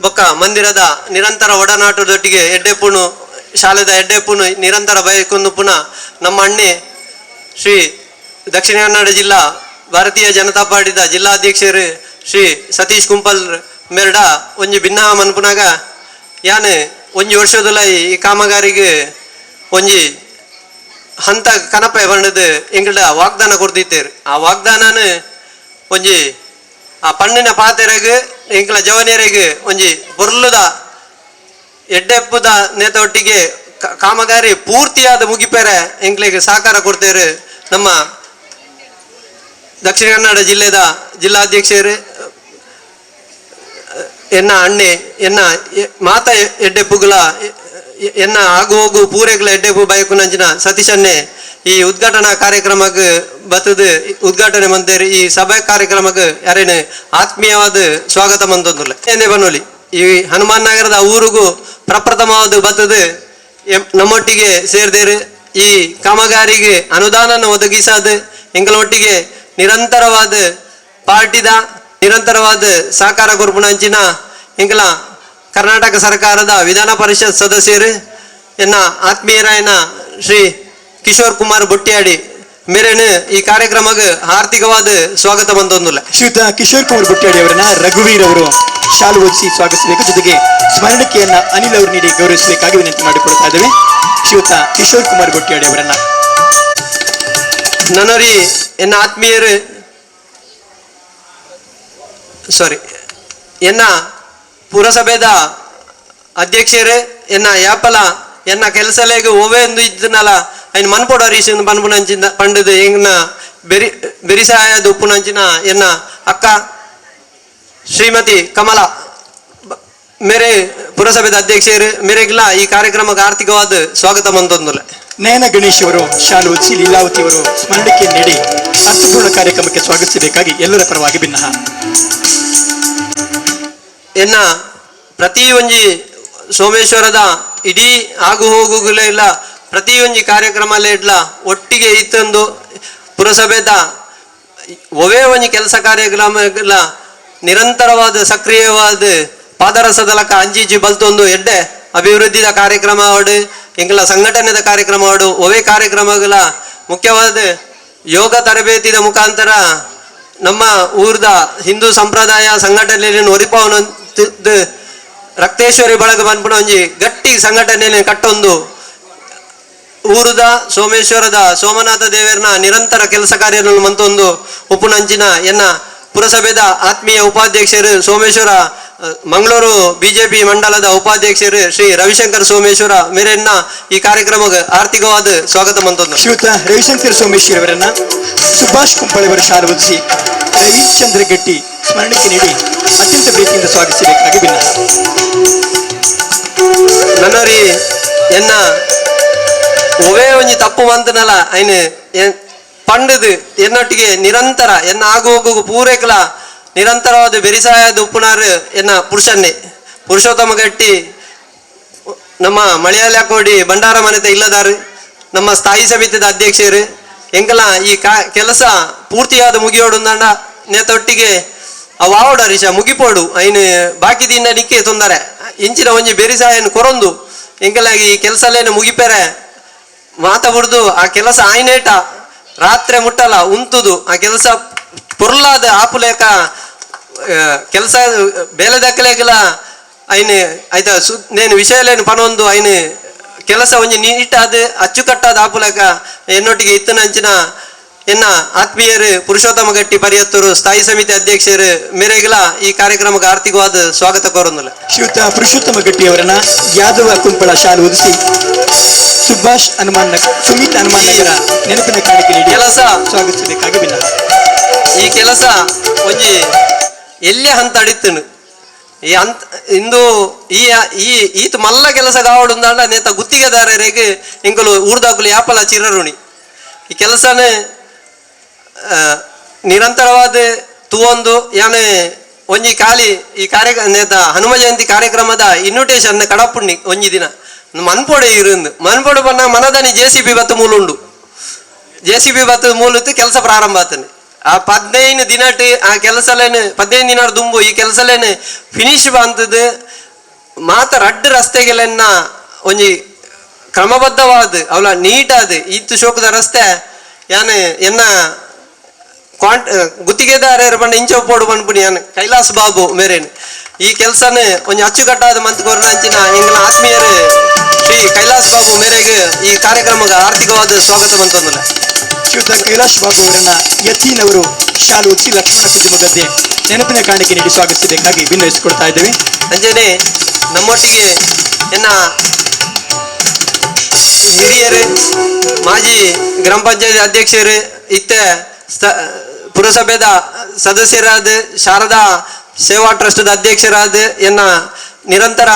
ಬೊಕ್ಕ ಮಂದಿರದ ನಿರಂತರ ಒಡನಾಟದೊಟ್ಟಿಗೆ ಎಡ್ಡೆಪುಣು ಶಾಲೆದ ಎಡ್ಡೆಪುಣು ನಿರಂತರ ಬಯಕೊಂಡು ಪುನಃ ನಮ್ಮ ಅಣ್ಣೆ ಶ್ರೀ ದಕ್ಷಿಣ ಕನ್ನಡ ಜಿಲ್ಲಾ ಭಾರತೀಯ ಜನತಾ ಪಾರ್ಟಿದ ಜಿಲ್ಲಾಧ್ಯಕ್ಷರು ಶ್ರೀ ಸತೀಶ್ ಕುಂಪಲ್ ಮೆರಡ ಒಂಜಿ ಭಿನ್ನ ಮನ್ಪುನಾಗ ಯಾನ್ ಒಂಜಿ ವರ್ಷದಲ್ಲ ಈ ಕಾಮಗಾರಿಗೆ ಒಂಜಿ ಹಂತ ಕನಪೆ ಬಣ್ಣದ ಎಂಗಡ ವಾಗ್ದಾನ ಕೊಡ್ತಿತ್ತೇರು. ಆ ವಾಗ್ದಾನನ ಒಂಜಿ ಆ ಪಣ್ಣಿನ ಪಾತೆರೆಗ್ ಎಂಕಲ ಜವನಿಯರಿಗೆ ಒಂಜಿ ಬೊರ್ಲುದ ಎಡ್ಡೆಪ್ಪುದ ನೇತೊಟ್ಟಿಗೆ ಕಾಮಗಾರಿ ಪೂರ್ತಿಯಾದ ಮುಗಿಪೆರೆ ಎಂಕ್ಲೆಗ್ ಸಹಕಾರ ಕೊಡ್ತೇರು ನಮ್ಮ ದಕ್ಷಿಣ ಕನ್ನಡ ಜಿಲ್ಲೆದ ಜಿಲ್ಲಾಧ್ಯಕ್ಷರು ಎನ್ನ ಅಣ್ಣೆ ಎನ್ನ ಮಾತ ಎಡ್ಡೆಪ್ಪುಗಳ ಎನ್ನ ಆಗು ಹೋಗು ಪೂರೆಗಳ ಎಡ್ಡೆಪ್ಪು ಬಯಕುನಂಚಿನ ಸತೀಶನ್ನೇ ಈ ಉದ್ಘಾಟನಾ ಕಾರ್ಯಕ್ರಮಕ್ಕೆ ಬತ್ತದು ಉದ್ಘಾಟನೆ ಮಂತೇರಿ ಈ ಸಭೆ ಕಾರ್ಯಕ್ರಮಕ್ಕೆ ಯಾರೇನು ಆತ್ಮೀಯವಾದ ಸ್ವಾಗತ ಮಂತಂದುಲ್ಲ ಏನೇ ಬನ್ನೋಲಿ ಈ ಹನುಮಾನ್ ನಗರದ ಊರಿಗೂ ಪ್ರಪ್ರಥಮವಾದ ಬತ್ತದು ನಮ್ಮೊಟ್ಟಿಗೆ ಸೇರ್ದೇರು ಈ ಕಾಮಗಾರಿಗೆ ಅನುದಾನನ ಒದಗಿಸಾದ ಎಂಗಳೊಟ್ಟಿಗೆ ನಿರಂತರವಾದ ಪಾರ್ಟಿದ ನಿರಂತರವಾದ ಸಹಕಾರ ಕೊರ್ಪುನಂಚಿನ ಎಂಕಲ ಕರ್ನಾಟಕ ಸರ್ಕಾರದ ವಿಧಾನ ಪರಿಷತ್ ಸದಸ್ಯರು ಎನ್ನ ಆತ್ಮೀಯರಾಯನ ಶ್ರೀ ಕಿಶೋರ್ ಕುಮಾರ್ ಬೊಟ್ಟಿಯಾಡಿ ಮೇರೇನು ಈ ಕಾರ್ಯಕ್ರಮಕ್ಕೆ ಆರ್ಥಿಕವಾದ ಸ್ವಾಗತ ಬಂದೊಂದಿಲ್ಲ. ಶ್ರೀಯುತ ಕಿಶೋರ್ ಕುಮಾರ್ ಬೊಟ್ಟಿಯಾಡಿ ಅವರನ್ನ ರಘುವೀರ್ ಅವರು ಶಾಲು ಹೊದಿಸಿ ಸ್ವಾಗತಿಸಬೇಕು. ಜೊತೆಗೆ ಸ್ಮರಣಿಕೆಯನ್ನ ಅನಿಲ್ ಅವರು ನೀಡಿ ಗೌರವಿಸಬೇಕಾಗಿ ವಿನಂತಿ ಮಾಡಿಕೊಳ್ತಾ ಇದ್ದೇವೆ ಶ್ರೀಯುತ ಕಿಶೋರ್ ಕುಮಾರ್ ಬೊಟ್ಟಿಯಾಡಿ ಅವರನ್ನ. ನನರಿ ಎನ್ನ ಆತ್ಮೀಯರು ಸಾರಿ ಎನ್ನ ಪುರಸಭೆದ ಅಧ್ಯಕ್ಷರೇ ಎನ್ನ ಯಾಪಲ ಎನ್ನ ಕೆಲಸಲೇಗ ಓವೆ ಎಂದು ಇದ್ದನಲ್ಲ ಐನ್ ಮನ್ಪೊಡು ಹರೀಶ್ ಪನ್ಪುನಂಚಿನ ಪಂಡದು ಎಂಗ್ನ ಬೆರಿ ಬೆರಿಸಾಯದ ಉಪ್ಪುನಂಚಿನ ಎನ್ನ ಅಕ್ಕ ಶ್ರೀಮತಿ ಕಮಲಾ ಮೇರೆ ಪುರಸಭೆದ ಅಧ್ಯಕ್ಷರು ಮೇರೆಗ್ಲ ಈ ಕಾರ್ಯಕ್ರಮಕ್ಕೆ ಆರ್ಥಿಕವಾದ ಸ್ವಾಗತ ಮಂತೊಂದುಲ್ಲೆ. ನಯನ ಗಣೇಶ್ ಅವರು ಶಾಲು ಹೊದಿಸಿ, ಲೀಲಾವತಿ ಅವರು ಸ್ಮರಣಿಕೆ ನೀಡಿ ಅರ್ಥಪೂರ್ಣ ಕಾರ್ಯಕ್ರಮಕ್ಕೆ ಸ್ವಾಗತಿಸಬೇಕಾಗಿ ಎಲ್ಲರ ಪರವಾಗಿ ಭಿನ್ನಹ. ಎನ್ನ ಪ್ರತಿ ಒಂಜಿ ಸೋಮೇಶ್ವರದ ಇಡೀ ಆಗು ಹೋಗುಗಳೇ ಇಲ್ಲ, ಪ್ರತಿ ಒಂಜಿ ಕಾರ್ಯಕ್ರಮ ಇಡ್ಲ ಒಟ್ಟಿಗೆ ಇತ್ತಂದು ಪುರಸಭೆದ ಒವೇ ಒಂಜಿ ಕೆಲಸ ಕಾರ್ಯಕ್ರಮ ನಿರಂತರವಾದ ಸಕ್ರಿಯವಾದ ಪಾದರಸದಲಕ ಅಂಜಿಜಿ ಬಲ್ತೊಂದು ಎಡ್ಡೆ ಅಭಿವೃದ್ಧಿದ ಕಾರ್ಯಕ್ರಮ ಅವಡು, ಎಂಕಲ ಸಂಘಟನೆದ ಕಾರ್ಯಕ್ರಮ ಅವಡು, ಒವೇ ಕಾರ್ಯಕ್ರಮಗಳ ಮುಖ್ಯವಾದ ಯೋಗ ತರಬೇತಿದ ಮುಖಾಂತರ ನಮ್ಮ ಊರ್ದ ಹಿಂದೂ ಸಂಪ್ರದಾಯ ಸಂಘಟನೆಯನ್ನು ಒರಿಪಾವನ ರಕ್ತೇಶ್ವರಿ ಬಳಗ ಪನ್ಪುನ ಒಂಜಿ ಗಟ್ಟಿ ಸಂಘಟನೆಯನ್ನು ಕಟ್ಟೊಂದು ಊರುದ ಸೋಮೇಶ್ವರದ ಸೋಮನಾಥ ದೇವರನ ನಿರಂತರ ಕೆಲಸ ಕಾರ್ಯಗಳನ್ನು ಮಂತೊಂದು ಉಪ್ಪುನಂಚಿನ ಎನ್ನ ಪುರಸಭೆದ ಆತ್ಮೀಯ ಉಪಾಧ್ಯಕ್ಷರು ಸೋಮೇಶ್ವರ ಮಂಗಳೂರು ಬಿಜೆಪಿ ಮಂಡಲದ ಉಪಾಧ್ಯಕ್ಷರು ಶ್ರೀ ರವಿಶಂಕರ್ ಸೋಮೇಶ್ವರ ಮೇರೆನ್ನ ಈ ಕಾರ್ಯಕ್ರಮಕ್ಕೆ ಆರ್ಥಿಕವಾದ ಸ್ವಾಗತ ಮಂತೊಂದು. ಶ್ರೀಯುತ ರವಿಶಂಕರ್ ಸೋಮೇಶ್ವರ್ ಅವರನ್ನ ಸುಭಾಷ್ ಕುಂಬಳೆಯವರ ಶಾಲು ಹೊದಿಸಿ, ರವಿಚಂದ್ರ ಗಟ್ಟಿ ಸ್ಮರಣಿಕೆ ನೀಡಿ ಅತ್ಯಂತ ಪ್ರೀತಿಯಿಂದ ಸ್ವಾಗತಿಸಬೇಕಾಗಿ ಭಿನ್ನಹ. ನನ್ನರಿ ಎನ್ನ ಒವೇ ಒಂಜಿ ತಪ್ಪು ಮಂತನಲ ಐನ್ ಪಂಡದು ಎನ್ನೊಟ್ಟಿಗೆ ನಿರಂತರ ಎನ್ನ ಆಗು ಹೋಗು ಪೂರೈಕಲ ನಿರಂತರವಾದ ಬೆರಿಸಾಯದ ಉಪ್ಪುನಾರು ಎನ್ನ ಪುರುಷನ್ನೇ ಪುರುಷೋತ್ತಮ ಗಟ್ಟಿ, ನಮ್ಮ ಮಲಯಾಳ ಕೋಡಿ ಭಂಡಾರ ಮನೆತ ಇಲ್ಲದಾರು, ನಮ್ಮ ಸ್ಥಾಯಿ ಸಮಿತಿದ ಅಧ್ಯಕ್ಷರು. ಎಂಕಲ ಈ ಕಾ ಕೆಲಸ ಪೂರ್ತಿಯಾದ ಮುಗಿಯೋಡು ಅಂದಾಂಡ ನೇತೊಟ್ಟಿಗೆ ಅವು ಆವಡ ಹರೀಶ ಮುಗಿಪೋಡು, ಐನ್ ಬಾಕಿ ದಿನ ನಿಕ್ಕೆ ತೊಂದರೆ ಇಂಚಿನ ಒಂಜಿ ಬೆರಿಸಾಯನ್ ಕೊರೊಂದು ಎಂಕಲಾಗಿ ಈ ಕೆಲಸಲೇನು ಮುಗಿಪೆರೆ ಮಾತ ಬುಡ್ದು ಆ ಕೆಲಸ ಆಯ್ನೇಟ ರಾತ್ರಿ ಮುಟ್ಟಲ್ಲ ಉಂತುದು ಆ ಕೆಲಸ ಪೊರ್ಲಾದ ಆಪುಲೇಕ ಕೆಲಸ ಬೇಲೆ ದಕ್ಕಲೇಕಲ ಐನ್ ಐತ ಸು ನೇನು ವಿಷಯಲೇನು ಪನೊಂದು ಐನ್ ಕೆಲಸ ಒಂಜಿ ನೀಟಾದ ಅಚ್ಚುಕಟ್ಟಾದ ಆಪುಲೇಕ ಎನ್ನೊಟ್ಟಿಗೆ ಇತ್ತನಂಚಿನ ಎನ್ನ ಆತ್ಮೀಯರು ಪುರುಷೋತ್ತಮ ಗಟ್ಟಿ ಪರಿಯತ್ತೂರು ಸ್ಥಾಯಿ ಸಮಿತಿ ಅಧ್ಯಕ್ಷರು ಮೇರೆಗಿಲ ಈ ಕಾರ್ಯಕ್ರಮಕ್ಕೆ ಆರ್ಥಿಕವಾದ ಸ್ವಾಗತ ಕೋರೊಂದುಲ್ಲ. ಶ್ರೀಯುತ ಪುರುಷೋತ್ತಮ ಗಟ್ಟಿ ಅವರನ್ನ ಯಾದವ ಕುಂಪಳ ಶಾಲು ಹೊದಿಸಿ, ಸುಭಾಷ್ ಹನುಮಾನ್ ನಗರ, ಸುಮಿತ್ ಹನುಮಾನ್ ನಗರ ನೆನಪಿನ ಕಾಣಿಕೆ ನೀಡಿ ಕೆಲಸ ಸ್ವಾಗತಿಸಬೇಕಾಗಿ ಭಿನ್ನಹ. ಈ ಕೆಲಸ ಒಂಜಿ ಎಲ್ಲೇ ಹಂತ ಅಡಿತನು ಈ ಅಂತ ಇಂದು ಈ ಈ ಈತ ಮಲ್ಲ ಕೆಲಸ ಗಾವಡುಂದಾಂಡ ನೇತ ಗುತ್ತಿಗೆದಾರರಿಗೆ ಇಂಕಲು ಊರ್ದಾಕುಲು ಯಾಪಲ ಚಿರರುಣಿ. ಈ ಕೆಲಸನೇ ನಿರಂತರವಾದ ತೂವೊಂದು ಯಾನೆ ಒಂಜಿ ಖಾಲಿ ಈ ಕಾರ್ಯ ನೇತ ಹನುಮ ಜಯಂತಿ ಕಾರ್ಯಕ್ರಮದ ಇನ್ವಿಟೇಷನ್ ಕಡಪುಣ್ಣಿ ಒಂಜಿ ದಿನ ಮನ್ಪೊಡೆ ಇರಂದು ಮನ್ಪೊಡೆ ಬನ್ನ ಮನದನಿ ಜೆಸಿಬಿ ಬತ್ತು ಮೂಲುಂಡು, ಜೆಸಿಬಿ ಬತ್ತು ಮೂಲುತ್ತು ಕೆಲಸ ಪ್ರಾರಂಭ ಆತನೆ. ಆ 15 ದಿನಟ್ ಆ ಕೆಲಸಲೇನು 15 ದಿನ ದುಂಬು ಈ ಕೆಲಸಲೇನು ಫಿನಿಶ್ ಬಂತದ್ದು ಮಾತ ರಡ್ಡು ರಸ್ತೆಗಳನ್ನ ಒಂಜಿ ಕ್ರಮಬದ್ಧವಾದ ಅವಲ ನೀಟಾದ ಇತ್ತು ಶೋಕದ ರಸ್ತೆ ಯಾನೆ ಎನ್ನ ಕ್ವಾಂಟ್ ಗುತ್ತಿಗೆದಾರರು ಪಂಡ ಇಂಚ ಪೋಡು ಪನ್ಪುನಿ ಯಾನ್ ಕೈಲಾಸ್ ಬಾಬು ಮೇರೇನು ಈ ಕೆಲಸನೇ ಒಂಜಿ ಅಚ್ಚುಕಟ್ಟಾದ ಮಂತ್ ಕೊರ್ನಂಚಿನ ಎಂಗ್ಲ ಆತ್ಮೀಯರು ಶ್ರೀ ಕೈಲಾಸ್ ಬಾಬು ಮೇರೆಗೆ ಈ ಕಾರ್ಯಕ್ರಮಕ್ಕೆ ಆರ್ಥಿಕವಾದ ಸ್ವಾಗತ ಮಂತೊಂದುಲ್ಲ. ಶ್ರೀಯುತ ಕೈಲಾಶ್ ಬಾಬು ಅವರನ್ನ ಯತೀನವರು ಶಾಲು ಹೊದಿಸಿ, ಲಕ್ಷ್ಮಣ ಕುಜುಮಗದ್ದೆ ನೆನಪಿನ ಕಾಣಿಕೆ ನೀಡಿ ಸ್ವಾಗತಿಸಬೇಕಾಗಿ ವಿನಂತಿಸಿಕೊಳ್ತಾ ಇದ್ದೇವೆ. ಅಂಜನೆ ನಮ್ಮೊಟ್ಟಿಗೆ ಎನ್ನ ಹಿರಿಯರು ಮಾಜಿ ಗ್ರಾಮ ಪಂಚಾಯತ್ ಅಧ್ಯಕ್ಷರು ಇತ್ತೆ ಪುರಸಭೆದ ಸದಸ್ಯರಾದ ಶಾರದಾ ಸೇವಾ ಟ್ರಸ್ಟ್ದ ಅಧ್ಯಕ್ಷರಾದ ಎನ್ನ ನಿರಂತರ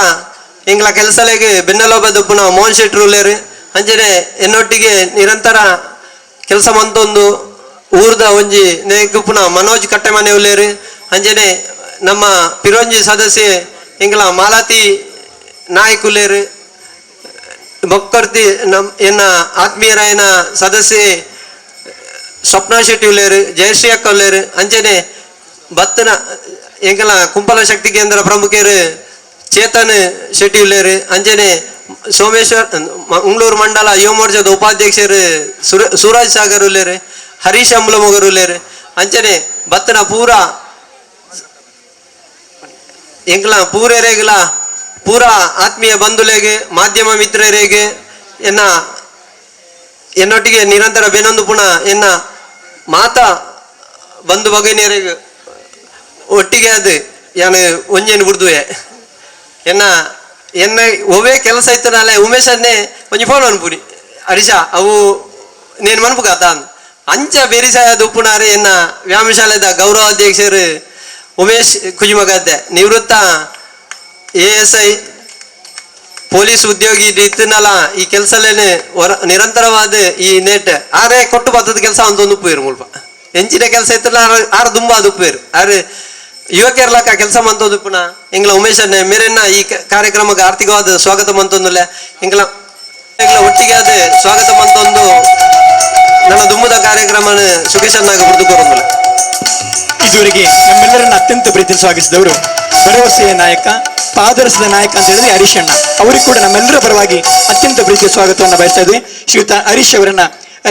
ಎಂಗ್ಲ ಕೆಲಸಲೆಗೆ ಬೆನ್ನೆಲುಬಾದ ಪುನಃ ಮೋಹನ್ ಶೆಟ್ರು ಉಲ್ಲೇರು. ಅಂಜನೆ ಎನ್ನೊಟ್ಟಿಗೆ ನಿರಂತರ ಕೆಲಸ ಮಂತೊಂದು ಊರ್ದ ಒಂಜಿ ನೇಕ್ ಪುನಃ ಮನೋಜ್ ಕಟ್ಟೆಮನೆ ಉಲ್ಲೇರು. ಅಂಜನೆ ನಮ್ಮ ಪಿರೋಂಜಿ ಸದಸ್ಯೆ ಎಂಗ್ಲ ಮಾಲತಿ ನಾಯ್ಕ್ ಉಲ್ಲೇರು. ಬೊಕ್ಕರ್ತಿ ನಮ್ ಎನ್ನ ಆತ್ಮೀಯರಾಯನ ಸದಸ್ಯೆ ಸ್ವಪ್ನ ಶೆಟ್ಟಿ ಉಲ್ಲೇರು, ಜಯಶ್ರೀ ಅಕ್ಕ ಉಲ್ಲೇರು. ಅಂಜನೆ ಬತ್ತನ ಎಂಕಲ ಕುಂಪಲ ಶಕ್ತಿ ಕೇಂದ್ರ ಪ್ರಮುಖರು ಚೇತನ್ ಶೆಟ್ಟಿ ಉಲ್ಲೇರು. ಅಂಜನೆ ಸೋಮೇಶ್ವರ್ ಮಂಗಳೂರು ಮಂಡಲ ಯುವ ಮೋರ್ಚಾದ ಉಪಾಧ್ಯಕ್ಷರು ಸೂರಜ್ ಸಾಗರ್ ಉಲ್ಲೇರು, ಹರೀಶ್ ಅಂಬ್ಲಮೊಗರ್ ಉಲ್ಲೇರು. ಅಂಚನೆ ಬತ್ತನ ಪೂರ ಎಂಕಲ ಪೂರೆರೆಗ್ಲ ಪೂರ ಆತ್ಮೀಯ ಬಂಧುಲೆಗೆ ಮಾಧ್ಯಮ ಮಿತ್ರರಿಗೆ ಎನ್ನ ಎನ್ನೊಟ್ಟಿಗೆ ನಿರಂತರ ಬೆನೊಂದು ಪುನಃ ಎನ್ನ ಮಾತಾ ಬಂಧು ಭಗಿನಿಯರಿಗೆ ಒಟ್ಟಿಗೆ ಅದು ಯಾನು ಒಂಜೇನು ಬುಡ್ದುವೆ ಎನ್ನ ಎನ್ನ ಒವೇ ಕೆಲಸ ಇತ್ತನಾಲೆ ಉಮೇಶನ್ನೇ ಒಂಜಿ ಫೋನ್ ಅನ್ಪುನಿ ಹರೀಶ ಅವು ನೇನು ಮನ್ಪುಗಾತ ಅಂಚ ಬೇರಿಸಾಯ ದುಪ್ಪುನಾರೆ ಎನ್ನ ವ್ಯಾಯಾಮಶಾಲೆದ ಗೌರವಾಧ್ಯಕ್ಷರು ಉಮೇಶ್ ಕುಜಿಮಗದ್ದೆ ನಿವೃತ್ತ ಎಎಸ್ಐ ಪೊಲೀಸ್ ಉದ್ಯೋಗಿ ಇತ್ತನಲ್ಲ ಈ ಕೆಲಸಲೇನೆ ಹೊರ ನಿರಂತರವಾದ ಈ ನೆಟ್ ಆರೆ ಕೊಟ್ಟು ಬತ್ತದ ಕೆಲಸ ಅಂತ ಒಂದು ಉಪ್ಪೇರು ಮುಲ್ಪ ಎಂಚಿನ ಕೆಲಸ ಇತ್ತಲ್ಲ ಆರು ಆರು ದುಂಬ ಅದು ಉಪ್ಪೇರು ಆರೆ ಯುವಕರ್ಲಕ್ಕ ಕೆಲಸ ಮಂತೊಂದು ಪುನಃ ಎಂಗ್ಲ ಉಮೇಶ್ ಅಣ್ಣೆ ಮೇರೆನ್ನ ಈ ಕಾರ್ಯಕ್ರಮಕ್ಕೆ ಆರ್ಥಿಕವಾದ ಸ್ವಾಗತ ಮಂತೊಂದುಲ್ಲ ಎಂಗ್ಲ ಎಂಗ್ಲ ಒಟ್ಟಿಗೆ ಅದು ಸ್ವಾಗತ ಮಂತೊಂದು ನನ್ನ ದುಂಬುದ ಕಾರ್ಯಕ್ರಮನ ಸುಖೇಶ್ ಅಣ್ಣಾಗ ಬುರ್ದು ಕೊರೊಂದುಲ್ಲ. ಇದುವರೆಗೆ ನಮ್ಮೆಲ್ಲರನ್ನ ಅತ್ಯಂತ ಪ್ರೀತಿಯಲ್ಲಿ ಸ್ವಾಗತಿಸಿದವರು ಭರವಸೆಯ ನಾಯಕ, ಪಾದರಸದ ನಾಯಕ ಅಂತ ಹೇಳಿದ್ರೆ ಹರೀಶ್ ಅಣ್ಣ ಅವರಿಗೆ ಕೂಡ ನಮ್ಮೆಲ್ಲರ ಪರವಾಗಿ ಅತ್ಯಂತ ಪ್ರೀತಿಯ ಸ್ವಾಗತವನ್ನು ಬಯಸ್ತಾ ಇದ್ದೇವೆ. ಶ್ರೀಯುತ ಹರೀಶ್ ಅವರನ್ನ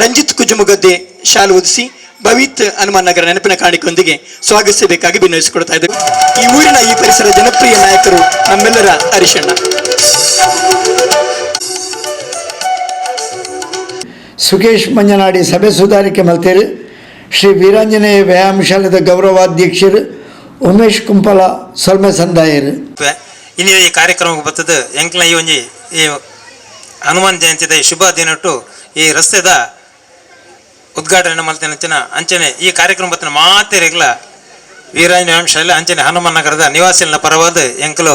ರಂಜಿತ್ ಕುಜುಮುಗದ್ದೆ ಶಾಲು ಹೊದಿಸಿ ಭವಿತ್ ಹನುಮಾನ್ ನಗರ ನೆನಪಿನ ಕಾಣಿಕೆಯೊಂದಿಗೆ ಸ್ವಾಗತಿಸಬೇಕಾಗಿ ವಿನಂತಿಸಿಕೊಳ್ತಾ ಇದ್ದೇವೆ. ಈ ಊರಿನ ಈ ಪರಿಸರ ಜನಪ್ರಿಯ ನಾಯಕರು ನಮ್ಮೆಲ್ಲರ ಹರೀಶ್ ಅಣ್ಣ. ಸುಕೇಶ್ ಮಂಜನಾಡಿ ಸಭೆ ಸುಧಾರಿಕೆ ಮಲ್ತೇರು. ಶ್ರೀ ವೀರಾಂಜನೇಯ ವ್ಯಾಯಾಮ ಶಾಲೆದ ಗೌರವಾಧ್ಯಕ್ಷರು ಉಮೇಶ್ ಕುಂಪಲ ಸೊಲ್ಮೆ ಸಂದಾಯರು. ಇನ್ನು ಈ ಕಾರ್ಯಕ್ರಮಕ್ಕೆ ಬರ್ತದೆ ಎಂಕ್ಲ ಈ ಒಂಜಿ ಈ ಹನುಮಾನ್ ಜಯಂತಿದ ಈ ಶುಭ ದಿನಟ್ಟು ಈ ರಸ್ತೆದ ಉದ್ಘಾಟನೆ ಮಲ್ತಿನ ಅಂಚನೆ ಈ ಕಾರ್ಯಕ್ರಮ ಬತ್ತಿನ ಮಾತೆರೆಗ್ಲ ವೀರಾಂಜನೇಯ ಶಾಲೆ ಅಂಚನೆ ಹನುಮಾನ್ ನಗರದ ನಿವಾಸಿನ ಪರವಾದ ಎಂಕ್ಲು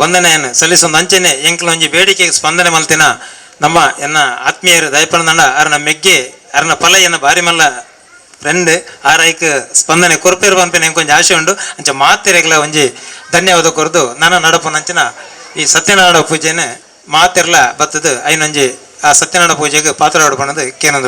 ವಂದನೆಯನ್ನು ಸಲ್ಲಿಸೊಂದು ಅಂಚನೆ ಎಂಕ್ಲು ಒಂಜಿ ಬೇಡಿಕೆಗೆ ಸ್ಪಂದನೆ ಮಲ್ತಿನ ನಮ್ಮ ಎನ್ನ ಆತ್ಮೀಯರು ದಯಪನಂಡ ಅರನ ಮೆಗ್ಗೆ ಅರನ ಫಲ ಎನ್ನ ಬಾರಿ ಮಲ್ಲ ಫ್ರೆಂಡ್ ಆರೈಕ್ ಸ್ಪಂದನೆ ಕೊರ್ಪೇರು ಪನ್ಪಿನ ಎಂಕೊಂಜಿ ಆಶೆ ಉಂಡು. ಅಂಚ ಮಾತೆರೆಗ್ಲ ಒಂಜಿ ಧನ್ಯವಾದ ಕೊರ್ದು ನನ್ನ ನಡಪುನಂಚಿನ ಈ ಸತ್ಯನಾರಾಯಣ ಪೂಜೆನೆ ಮಾತೆರ್ಲ ಬತ್ತದು ಐನೊಂಜಿ ಆ ಸತ್ಯನಾರಾಯಣ ಪೂಜೆಗೆ ಪಾತ್ರ ಪಣದು ಕೇನೊಂದು.